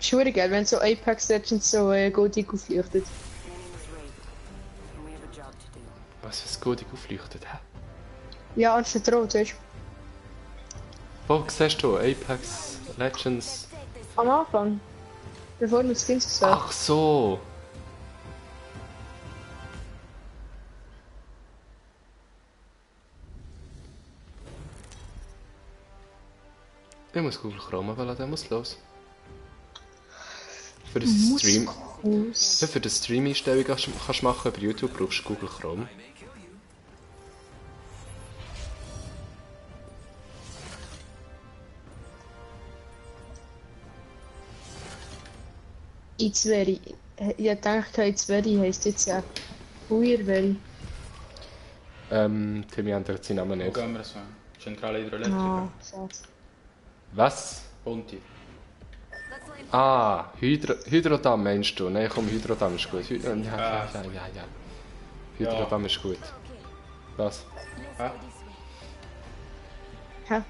B: Schwierig, gell, wenn so Apex Legends so Gotik aufleuchtet.
D: My name is Raven, and we have a job to do.
A: Was für ein Godik aufleuchtet, hä?
B: Ja, anstatt rot, weißt du.
A: Wo siehst du? Apex Legends.
B: Am Anfang. Bevor du Skins gesagt
A: Ach so. Ich muss Google Chrome weil der muss los. Für den Stream. Ja, für die Stream-Einstellung kannst du machen über YouTube, brauchst du Google Chrome.
B: Itzveri. Ich dachte, Itzveri heisst jetzt ja Feuerveri.
A: Timmy ändert seinen Namen
C: Wo
A: nicht.
C: gehen wir so? Zentrale Hydroelektriker.
B: Ah, schade.
A: Was?
C: Bunti.
A: Ah, Hydrodam meinst du? Nein, komm, Hydrodam ist gut. Ja. Hydrodam ist gut. Was?
C: Hä?
B: Hä?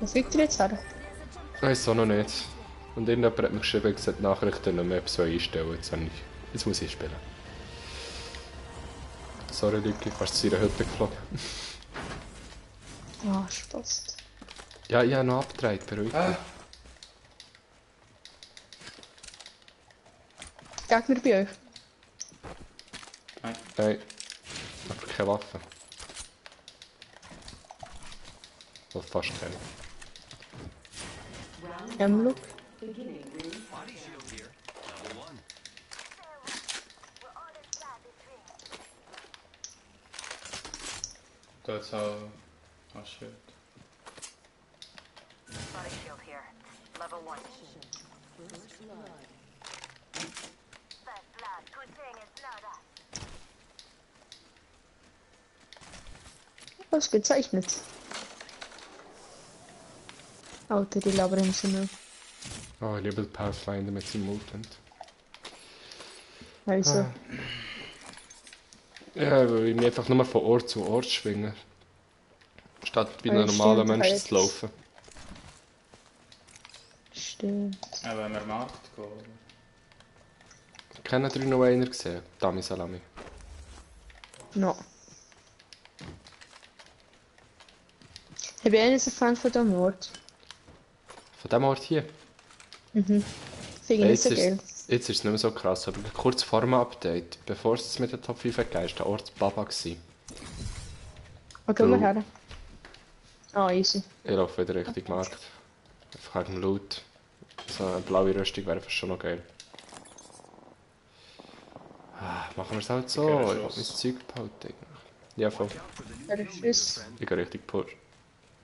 B: Was liegt ihr jetzt her?
A: Weiß auch noch nicht. Und irgendjemand hat mir geschrieben, gesagt, Nachrichten nicht mehr so einstellen. Jetzt muss ich spielen. Sorry, Luki, fast zu ihrer Hütte geflogen.
B: Ah, Spaß.
A: Ja, ich habe noch abgedreht, beruhigt dich.
B: Gegner bei euch?
A: Nein. Aber keine Waffe. Oder fast keine.
B: Look.
C: Da jetzt auch... Oh shit.
D: Body shield here. Level 1.
B: Ausgezeichnet. Alter, die labern so nur.
A: Oh, ich liebe Pathfinder mit seinem Movement.
B: Also,
A: Ja, weil ich mich einfach nur von Ort zu Ort schwinge. Statt wie
B: Ja,
A: ein normaler
B: stimmt,
A: Mensch
B: jetzt.
A: zu laufen.
B: stimmt.
C: Ja, wenn wir Markt gehen, oder?
A: Kennen 301er gesehen? Dami Salami.
B: No. Ich bin eines ein Fan von dem Ort.
A: Von diesem Ort hier.
B: Finde ich nicht so geil.
A: Jetzt ist es nicht mehr so krass, aber kurz vor dem Update, bevor es mit der Top 5 gegeben ist, der Ort Baba gewesen.
B: Wo gehen wir
A: Bro.
B: her? Ah, easy.
A: Ich laufe wieder Richtung Markt. Einfach wegen dem Loot. So eine blaue Rüstung wäre fast schon noch geil. Machen wir es halt so.
C: Okay,
A: Ich will mein
C: Schuss.
A: Zeug behalten. Ja, voll.
B: Der Schuss.
A: Ich gehe richtig Push.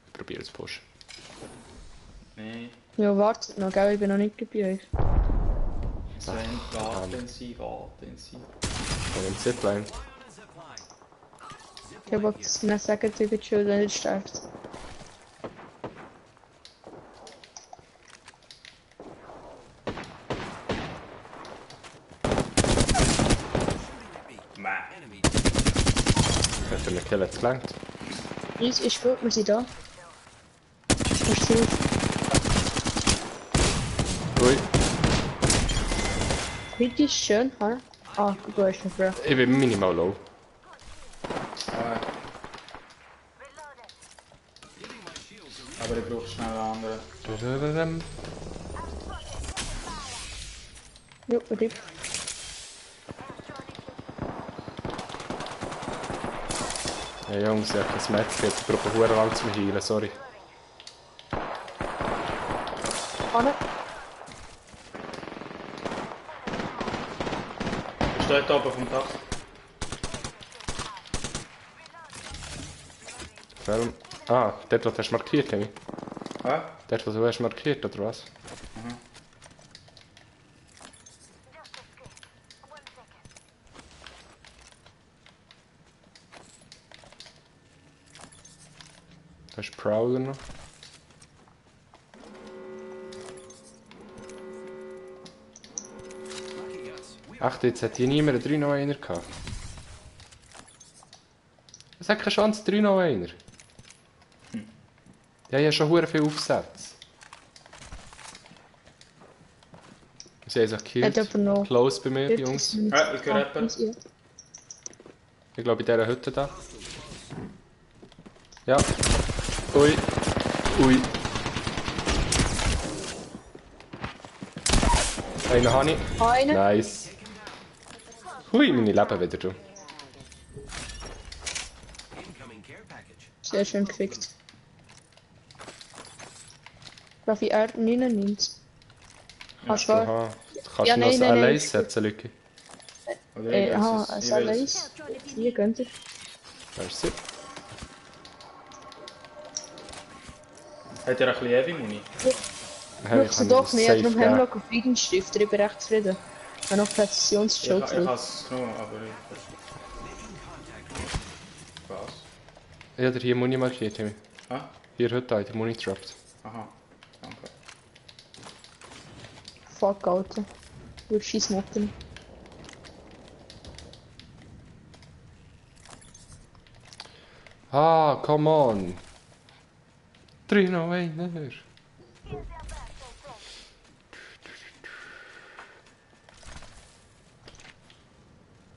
A: Ich probiere es Push.
C: Nee.
B: Ja, wartet noch, gell? Ich bin noch nicht bei euch.
C: Sven, warten Sie.
A: Ich nehme Zipline.
B: Ich habe auch das nicht sagen, dass ihr schon wenn ihr sterbt.
A: Hat er einen Kill jetzt gelangt?
B: Easy, ist gut, wir sind da. Hast du
A: Ui,
B: Richtig schön, ha? Ah, du hast mich, Bro.
A: ich bin minimal low.
C: Aber ich brauche schnell einen anderen.
B: Jo, richtig.
A: Ja, Jungs, ich habe kein Medkit. Ich brauche verdammt lang zum Heilen, sorry.
B: Anne.
C: Ist dort oben vom Dach?
A: Warum? Ah, dort, wo du hast markiert, Timmy.
C: Hä?
A: Dort, wo du hast markiert, oder was? Da ist Prowler noch. Ach, jetzt hat hier niemand einen 301er gehabt. Es hat keine Chance, 301er. Ja, ich habe schon verdammt viel Aufsätze. Sie haben sich
B: Hat
A: gekillt.
B: aber noch.
A: Close bei mir, Jungs.
C: Ja, ich höre jemanden.
A: Ich glaube in dieser Hütte da. Ja. Ui. Ui. Einen habe ich.
B: Eine.
A: Nice. Hui, meine Leben wieder, du.
B: Sehr schön gefickt. Darf ich R99? Kannst du
A: Aha. Kannst
B: Ja,
A: du noch
B: nein,
A: ein
B: nein,
A: Lace setzen, Lucky?
C: Oder
B: aha,
C: ich
B: ein
C: will
B: Lace. Hier, gönnt ihr.
A: Merci.
C: Hat er ein bisschen Heavy Muni?
A: Hey,
B: Schau doch
A: das
B: nicht,
A: safe
B: darum
A: geben.
B: Hemlock und Friedensstift, ich bin recht zufrieden. Ich habe noch
C: Ich
B: Präzisionsschild
C: habe es genommen, aber ich... Was?
A: Ich habe dir hier Muni markiert, Timmy.
C: Ah?
A: Hier heute hat die Muni gedroppt.
C: Aha. Danke.
B: Fuck, Alter. Du schießt Motten.
A: Ah, come on. 301 näher.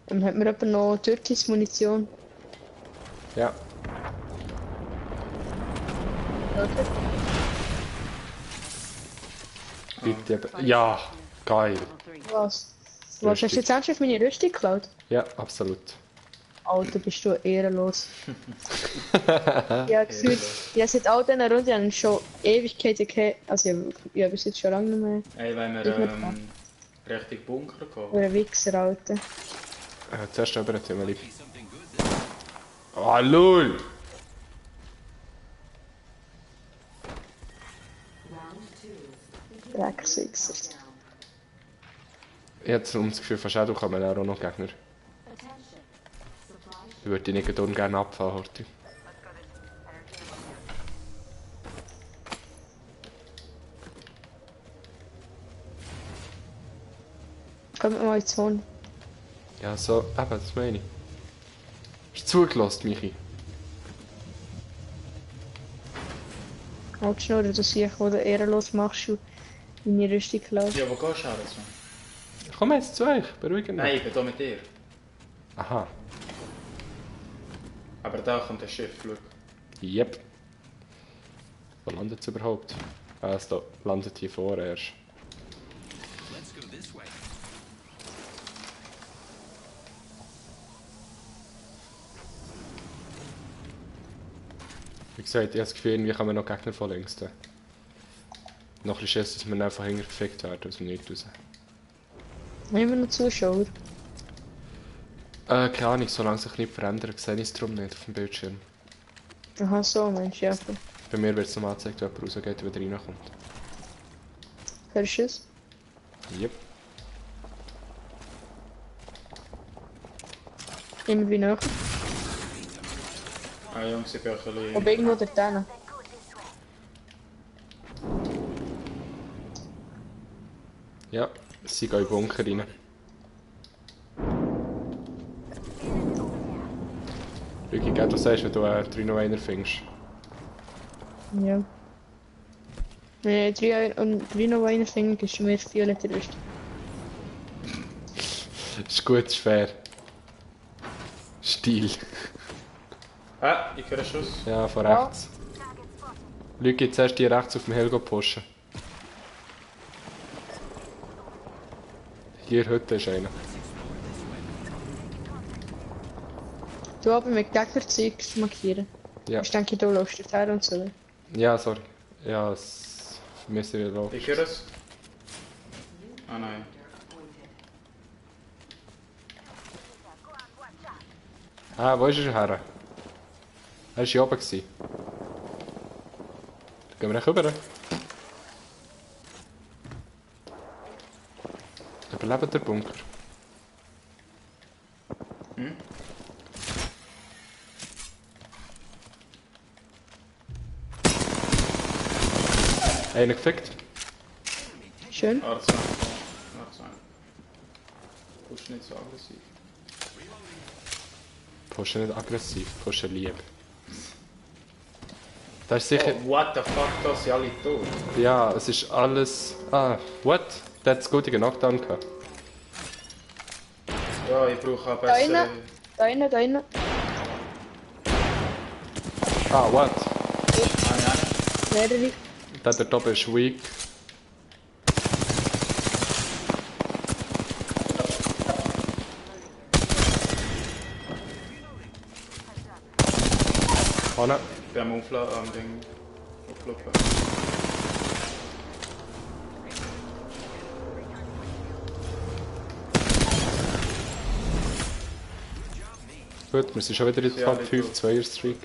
B: Dann hat mir aber noch Türkis Munition.
A: Ja.
B: Okay.
A: Bitte. Ja, geil.
D: Level 3.
B: Was? Was, hast du jetzt ernsthaft meine Rüstung geklaut?
A: Ja, absolut.
B: Alter, bist du ehrenlos. Ja, gefühlt, ja, seit all diesen Runden habe ich schon Ewigkeiten gehabt. Also, ich habe bis jetzt schon lange nicht mehr.
C: Ey, wenn wir
B: Ich mit dran.
C: Richtung Bunker gehen.
B: Oder Wichser, Alter.
A: Zuerst über den Timmy. Oh, lol!
B: Dreckswichser.
A: Ich habe das Gefühl, von Shadow kommen auch noch Gegner. Ich würde die nicht ungern abfahren, Horti.
B: Kommt mal in die Zone.
A: Ja, so, eben, das meine ich. Hast du zugelassen, Michi?
B: Halt schnell, dass ich wo du ehrenlos machst und meine Rüstung klaust.
C: Ja, wo gehst du jetzt?
A: Komm jetzt zu euch, beruhigen
C: Nein, ich bin hier mit dir.
A: Aha.
C: Aber da kommt ein Schiff, schau.
A: Yep. Wo landet es überhaupt? Ah, es landet hier vor erst. Wie gesagt, ich habe das Gefühl, irgendwie kann man noch Gegner von links tun. Noch ein bisschen Schiss, dass wir einfach hingefickt werden aus dem Nichts raus.
B: Immer noch Zuschauer.
A: Keine Ahnung, solange sich nichts verändert, sehe ich es darum nicht auf dem Bildschirm.
B: Aha, so, Mensch, ja.
A: Bei mir wird es nochmal angezeigt, wenn jemand rausgeht und wieder reinkommt.
B: Hörst du es?
A: Yep.
B: Immer wie näher.
C: Ah, Jungs, ich bin ein bisschen...
B: Ob irgendwo dort hinten.
A: Ja, sie gehen in den Bunker rein. Wirklich, gell, du sagst, wenn du 301er findest.
B: Ja. Wenn ich 3 noch einen finde, gibst du mir 4 Liter Rüstung.
A: Ist gut, ist fair. Stil.
C: Ah, ich höre einen Schuss.
A: Ja, von
B: Ja.
A: rechts. Leute, jetzt erst die rechts auf dem Helgo pushen. Hier heute ist einer.
B: Du aber mit Gegnerzeug markieren.
A: Ja.
B: Ich denke, du läufst dort her und so.
A: Ja, sorry. Ja, es vermisst ihr drauf.
C: Ich höre es. Ah nein.
A: Ah, wo ist er her? Er war hier oben. Dann gehen wir rüber. Überlebt der Bunker?
C: Hm?
A: Einer gefickt.
B: Schön.
C: Arzt sein. Arzt sein. Push nicht so aggressiv.
A: Pushen nicht aggressiv, pushen lieb. Das ist sicher...
C: Oh, what the fuck, da sind alle tot.
A: Ja, es ist alles... Ah, what? Der hat das gute Knockdown gehabt.
C: Ja, ich brauche auch
B: Da
C: bessere...
B: innen. Da innen, da innen.
A: Ah, what?
C: Ah, nein.
B: Mehrere.
A: Der dort oben ist weak. Vorne.
C: Ich bin am Ding... Auflupen.
A: gut, wir sind schon wieder in der
C: Ja,
A: Top 5 2er-Streak.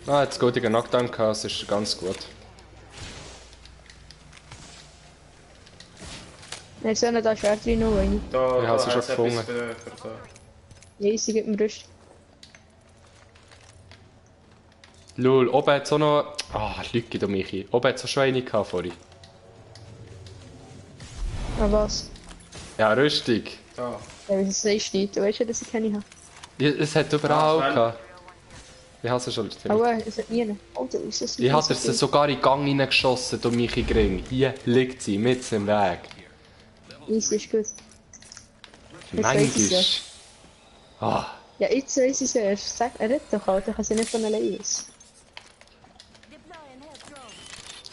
A: Ah, jetzt gut, ich einen Knockdown gehabt, das ist ganz gut.
B: Jetzt sollen da Schwert rein noch rein.
C: Da,
A: Ich habe sie schon
C: hat's etwas
A: gefunden.
C: für da.
B: Ja, sie gibt mir Rüst.
A: Lul, oben hat es auch noch... Ah, Lücke, du Michi. Oben hat es auch schon eine gehabt vorhin.
B: Ah, was?
A: Ja, Rüstung.
C: Da.
B: Ja, wieso sagst du nicht? Du weißt ja, dass ich keine habe.
A: Ja, es hat überall
C: Ah,
A: gehabt. Ich habe sie schon erzählt.
B: Aber es hat nie. Oh, da ist es.
A: Ich habe sie sogar in den Gang reingeschossen, du Michi Gring. Hier liegt sie, mit im Weg.
B: Easy ist gut.
A: Manchmal.
B: ja.
A: Ah,
B: Ja, jetzt weiß ich es erst. Sag, er redet doch, Alter. Ich kann sie nicht von alleine wissen.
E: Deploying head drone.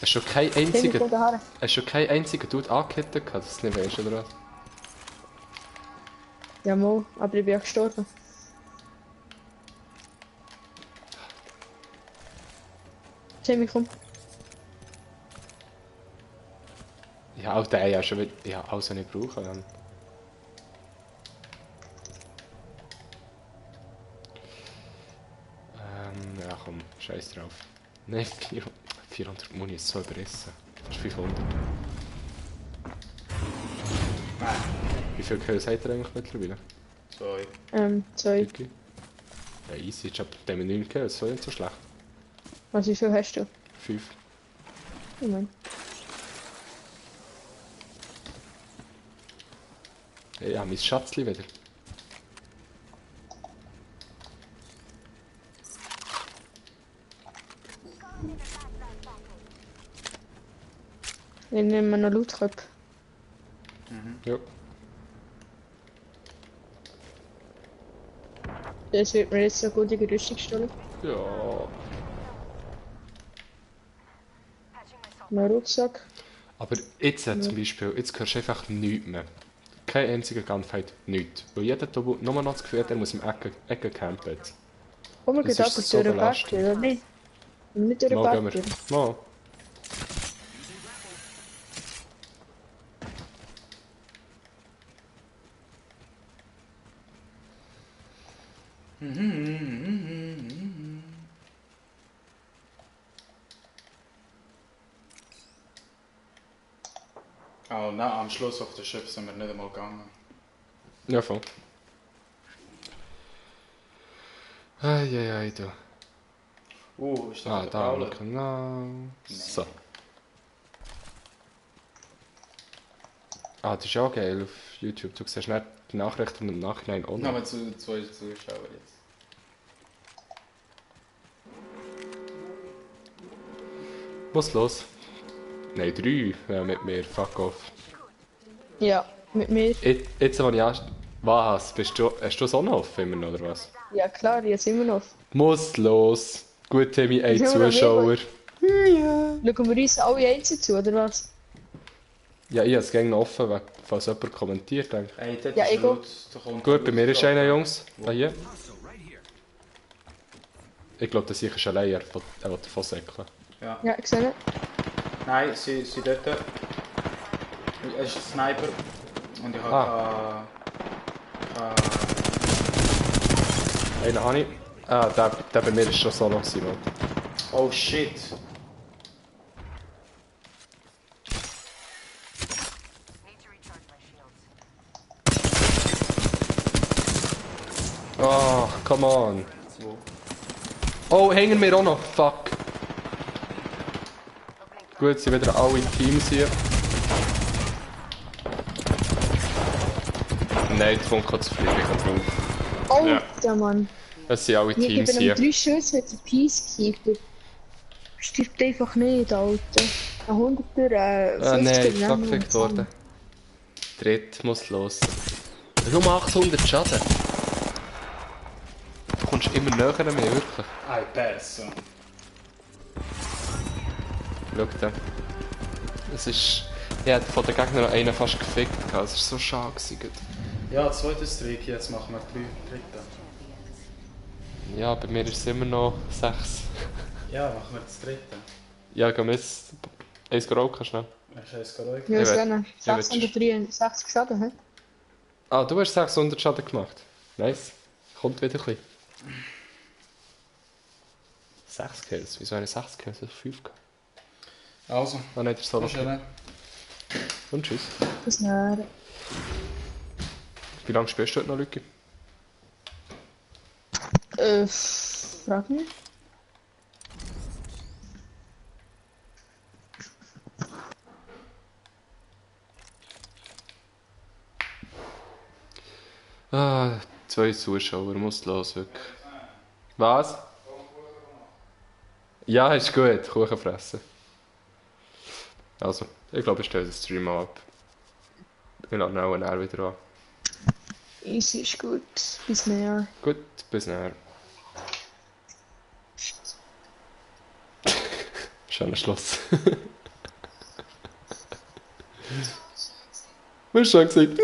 A: hast du schon keinen
B: Hey,
A: einzigen...
B: von der Haare.
A: Hast du schon keinen einzigen Dude angehittet gehabt, dass du nicht weißt, oder was?
B: Ja, mal. Aber ich bin ja gestorben. Jamie, komm.
A: Ja, auch der ja schon wieder... Ja, alles, was ich brauche. Dann. Ja komm, scheiß drauf. Nein, 400 Muni ist so überrissen. Das ist 500.
C: Nein.
A: Wie viel Kills hat er eigentlich mittlerweile?
C: 2.
B: 2.
A: Okay. Ja, easy, jetzt ab dem 9 Kills, das ist nicht so schlecht.
B: Was, wie viel hast du?
A: 5.
B: Oh Mann.
A: Ja, mein Schatzli wieder.
B: Ich nehme noch Lootköpfe.
A: Ja.
B: Das wird mir jetzt eine gute Rüstung stellen.
A: Ja.
D: Patching myself.
B: Mein Rucksack.
A: Aber jetzt zum Beispiel, jetzt hörst du einfach nichts mehr. Kein einziger Gunfight, nichts. Weil jeder Tobu nur noch das Gefühl hat, er muss im Ecke campen jetzt.
B: Komm, wir
A: Das
B: gehen
A: ist
B: aber
A: so
B: durch den Berg,
A: belastend.
B: oder nicht? Nicht durch den
A: Mal gehen
B: Berg.
A: wir.
B: durch.
A: Mal.
C: Oh, nein, am Schluss auf der Schiff sind wir nicht einmal gegangen.
A: Ja, voll. Eieiei, du.
C: Ist das
A: Ah,
C: der
A: da am
C: Prowler?
A: Kanal. So. Ah, das ist auch geil auf YouTube. Du siehst nicht die Nachrichten im Nachhinein auch noch.
C: Nur zu 2 Zuschauer jetzt.
A: Was los? Nein, 3 mit mir. Fuck off.
B: Ja, mit mir.
A: Jetzt, wo ich was? Hast du es auch noch offen immer noch, oder was?
B: Ja klar, jetzt immer noch.
A: Muss los. Gut, Timmy, ein
B: Ist immer noch
A: Zuschauer.
B: Schauen wir uns alle einzeln zu, oder was?
A: Ja, ich habe es gerne noch offen, falls jemand kommentiert. Denke.
C: Ey, dort
B: Ja,
C: ist
B: Ego.
C: Loot, da kommt
A: Gut, bei mir ist
C: Loot
A: einer,
C: drauf.
A: Jungs. Da hier. Ich glaube, das ist ein Leier, er will davon säckeln.
C: Ja.
B: Ja, ich sehe nicht.
C: Nein, sie dort. Es ist ein Sniper. Und ich habe
A: Einen habe ich. Ah, der bei mir ist schon so noch gewesen.
C: Oh shit.
D: Need to recharge my shields.
A: Oh, come on.
C: Wo?
A: Oh, hängen wir auch noch. Fuck. Gut, sind wieder alle Teams hier. Nein, die Funk hat zu fliegen drauf.
B: Oh,
A: Ja.
B: der Mann.
A: Es sind alle
B: Ich
A: Teams
B: gebe ihm
A: hier.
B: 3 Schüsse mit dem Peacekeeper. Stirbt einfach nicht, Alter. Ein 100er,
A: Ah,
B: 50er,
A: nein,
B: ja,
A: fuck worden. Dritt muss los. Nur 800 Schaden. Du kommst immer näher an mir, wirklich.
C: Ei, Perso.
A: Schau da. Es ist... Ich hätte von den Gegnern noch einen fast gefickt. Es war so schade gewesen.
C: Ja, zweiter Streak, jetzt machen wir den dritten.
A: Ja, bei mir ist es immer noch 6.
C: Ja, machen wir das dritte.
A: Ja, gehen wir jetzt... Eins rauchen schnell.
C: Hast du eins geräumt?
B: Ja,
A: Ich
B: ist
A: will-
B: gerne.
A: ich will-
B: 663 Schaden, hä?
A: Ah, du hast 600 Schaden gemacht. Nice. Kommt wieder ein bisschen. 6 Kills? Wieso habe ich 6 Kills? Ich habe 5 gehabt.
C: Also,
A: Ah, nein, das ist so
C: bis
A: okay.
C: dann.
A: Und tschüss.
B: Bis näher.
A: Wie lange spielst du heute noch, Luki?
B: Frag mich.
A: Ah, 2 Zuschauer, muss los, wirklich. Was? Ja, ist gut, Kuchen fressen. Also, ich glaube, ich stelle den Stream auch ab. Wir laden auch nachher wieder an.
B: Easy ist gut. Bis näher.
A: Gut, bis nachher. Schöner Schluss. Was hast du schon gesagt?